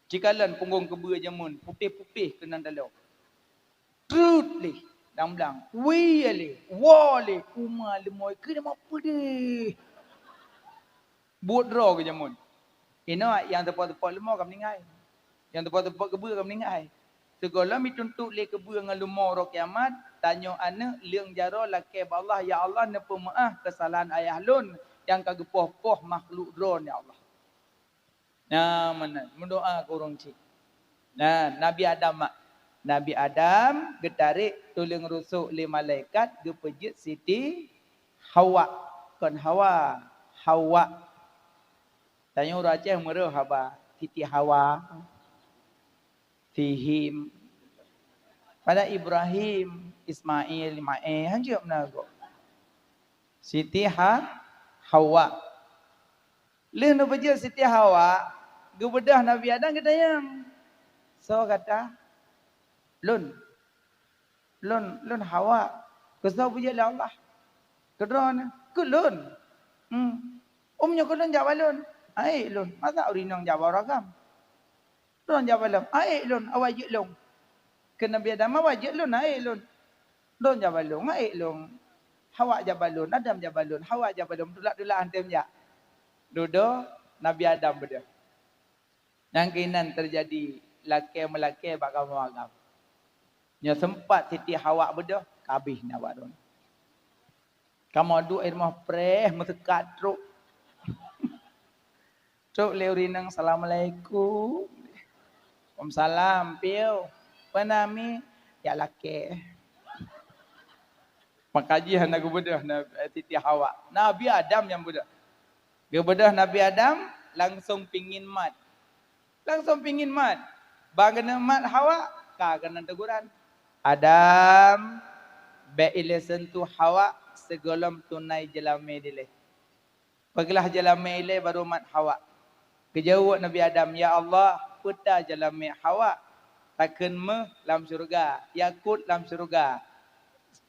Cikalon punggong keubeue jameun, putéh-putéh keunan taloe. Treut lé, dang blang. Wie lé, woe lé, uma leumo keuneuk peudeh. Buet droe keu jameun. Inoe nyang teupôt-teupôt leumo ka meuninggai. Nyang teupôt-teupôt keubeue ka meuninggai. Sigohlom jituntot lé keubeue ngon leumo uroe kiamat, tanyoe aneuk leueng jaroe lakèe bak Allah, "Ya Allah, neupeumeu'ah keusalahan ayah lôn nyang ka geupoh-poh makhluk Droe, ya Allah." Nyan meunan, meudoa keu ureueng chik. Nah, Nabi Adam mak. Nabi Adam geutarek tuleueng rusok lé malaikat geupeujeuet Siti Hawa. Kon Hawa, Hawa. Tanyoe ureueng Aceh meureuh haba, Siti Hawa, Sihim. Pada Ibrahim, Ismail, Mail, hanjeuet meunan gob. Siti Ha-, Hawa. Lheueh neupeujeuet Siti Hawa, geubeudôh Nabi Adam geutanyong, "Soe gata?" "Lôn. Lôn, lôn Hawa. Keu soe peujeuet lé Allah?" "Keu droeneuh." "Keu lôn?" "Hmm." "Oh, meunyoe keu lôn, jak bak lôn." "Hana ék lôn. Masa ureueng inong jak bak ureueng agam?" "Droeneuh jak bak lôn." "Hana ék lôn, awai jeuet lôn." Keu Nabi Adam, "Awai jeuet lôn, hana ék lôn." "Droeneuh jak bak lôn, hana ék lôn. Hawa jak bak lôn, Adam jak bak lôn, Hawa jak bak lôn." Tulak-tulak han tem jak. Dudoe Nabi Adam beudôh. Nyang keunan teujadi lakèe meulakèe bak kamoe agam. Nyoe seumpat Siti Hawa beudôh, ka abéh na bak droeneuh. Kamoe duek i rumoh preh meuseukat trok. Trok lé ureueng inong, "Assalamualaikum." "Waalaikumsalam, piôh." "Peue na mi?" "Jak lakèe." Maka jih hana geubeudôh na-, Siti Hawa. Nabi Adam nyang beudôh. Geubeudôh Nabi Adam, langsong pingin mat. Langsong pingin mat. Ban keuneuk mat Hawa, ka keunan teguran. "Adam, bèk ilèe seuntuh Hawa sigohlom tunai jeulamé dilèe." Peuglah jeulamé ilèe barô mat Hawa. Geujaweueb Nabi Adam, "Ya Allah, peue ta jeulamé Hawa? Takheun méuh lam syeuruga, yakut lam syeuruga,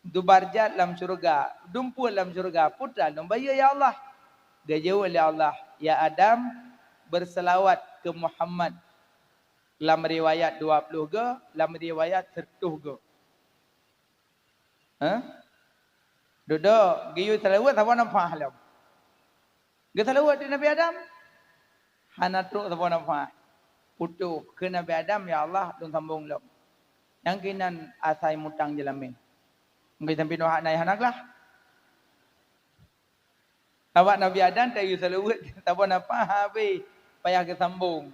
zubarjad lam syeuruga, dumpue lam syeuruga, peue ta lôn bayeue, ya Allah?" Geujaweueb lé Allah, "Ya Adam, beuseulaweuet keu Muhammad." Lam riwayat dua ploh goe, lam riwayat siratoh goe. Hah? Dudoe, geuyue seulaweuet saboh nafah lom. Geuseulaweuet di Nabi Adam, hana trok saboh nafah. Putôh, kheun Nabi Adam, "Ya Allah, lôn sambong lom." Nyang keunan asai mutang jeulamé. Mungken sampoe nyoe hana, hana glah. Awak Nabi Adam tayue seulaweuet saboh nafah habéh payah geusambong.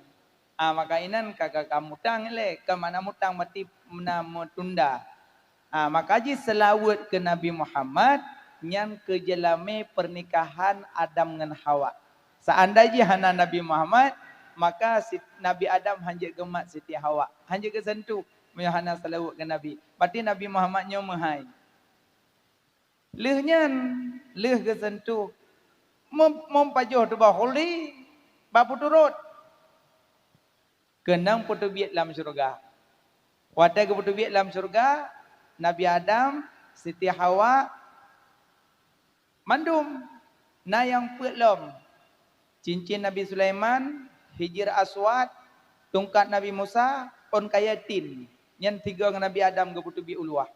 Ah, maka inan ka, ka, ka mutang ilèe, ka makna mutang, berarti na meutunda. Ah, maka jih seulaweuet keu Nabi Muhammad nyan keu jeulamé pernikahan Adam ngon Hawa. Seandai jih hana Nabi Muhammad, maka si-, Nabi Adam hanjeuet geumat Siti Hawa, hanjeuet geuseuntuh meunyoe hana seulaweuet keu Nabi. Berarti Nabi Muhammad nyoe meuhai. Lheueh nyan, lheueh geuseuntuh, mem-, meupajoh teubah khuldi bak peuturot. Keunong peuteubiet lam syeuruga. Watèe geupeuteubiet lam syeuruga, Nabi Adam, Siti Hawa, mandum na nyang peuet lom. Cincin Nabi Sulaiman, Hijir Aswad, tungkat Nabi Musa, ôn kayèe tin. Nyan sigoe ngon Nabi Adam geupeuteubiet u luwa.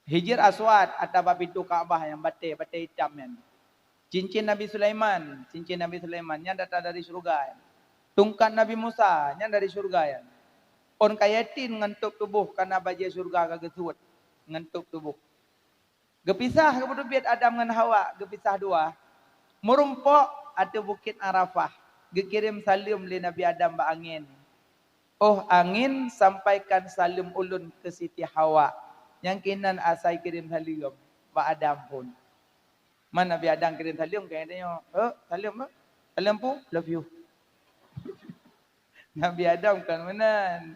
Hijir Aswad ata bak pintoe Ka'bah nyang batèe, batèe itam nyan. Cincin Nabi Sulaiman, cincin Nabi Sulaiman nyan datang dari syeuruga nyan. Tungkat Nabi Musa nyan dari syeuruga nyan. Ôn kayèe tin ngon tôb tuboh ka na bajèe syeuruga ka geusuet ngon tôb tuboh. Geupisah, geupeuteubiet Adam ngon Hawa, geupisah dua. Meurumpok ateueh Bukét Arafah, geukirém saleuem lé Nabi Adam bak angén. "Oh angin, sampaikan saleuem ulôn keu Siti Hawa." Nyang keunan asai kirém saleuem bak Adam phôn. Man Nabi Adam kirém saleuem, keu geutanyoe, "Hok, saleuem, hok. Saleuem peue?" "Love you." Nabi Adam kon meunan.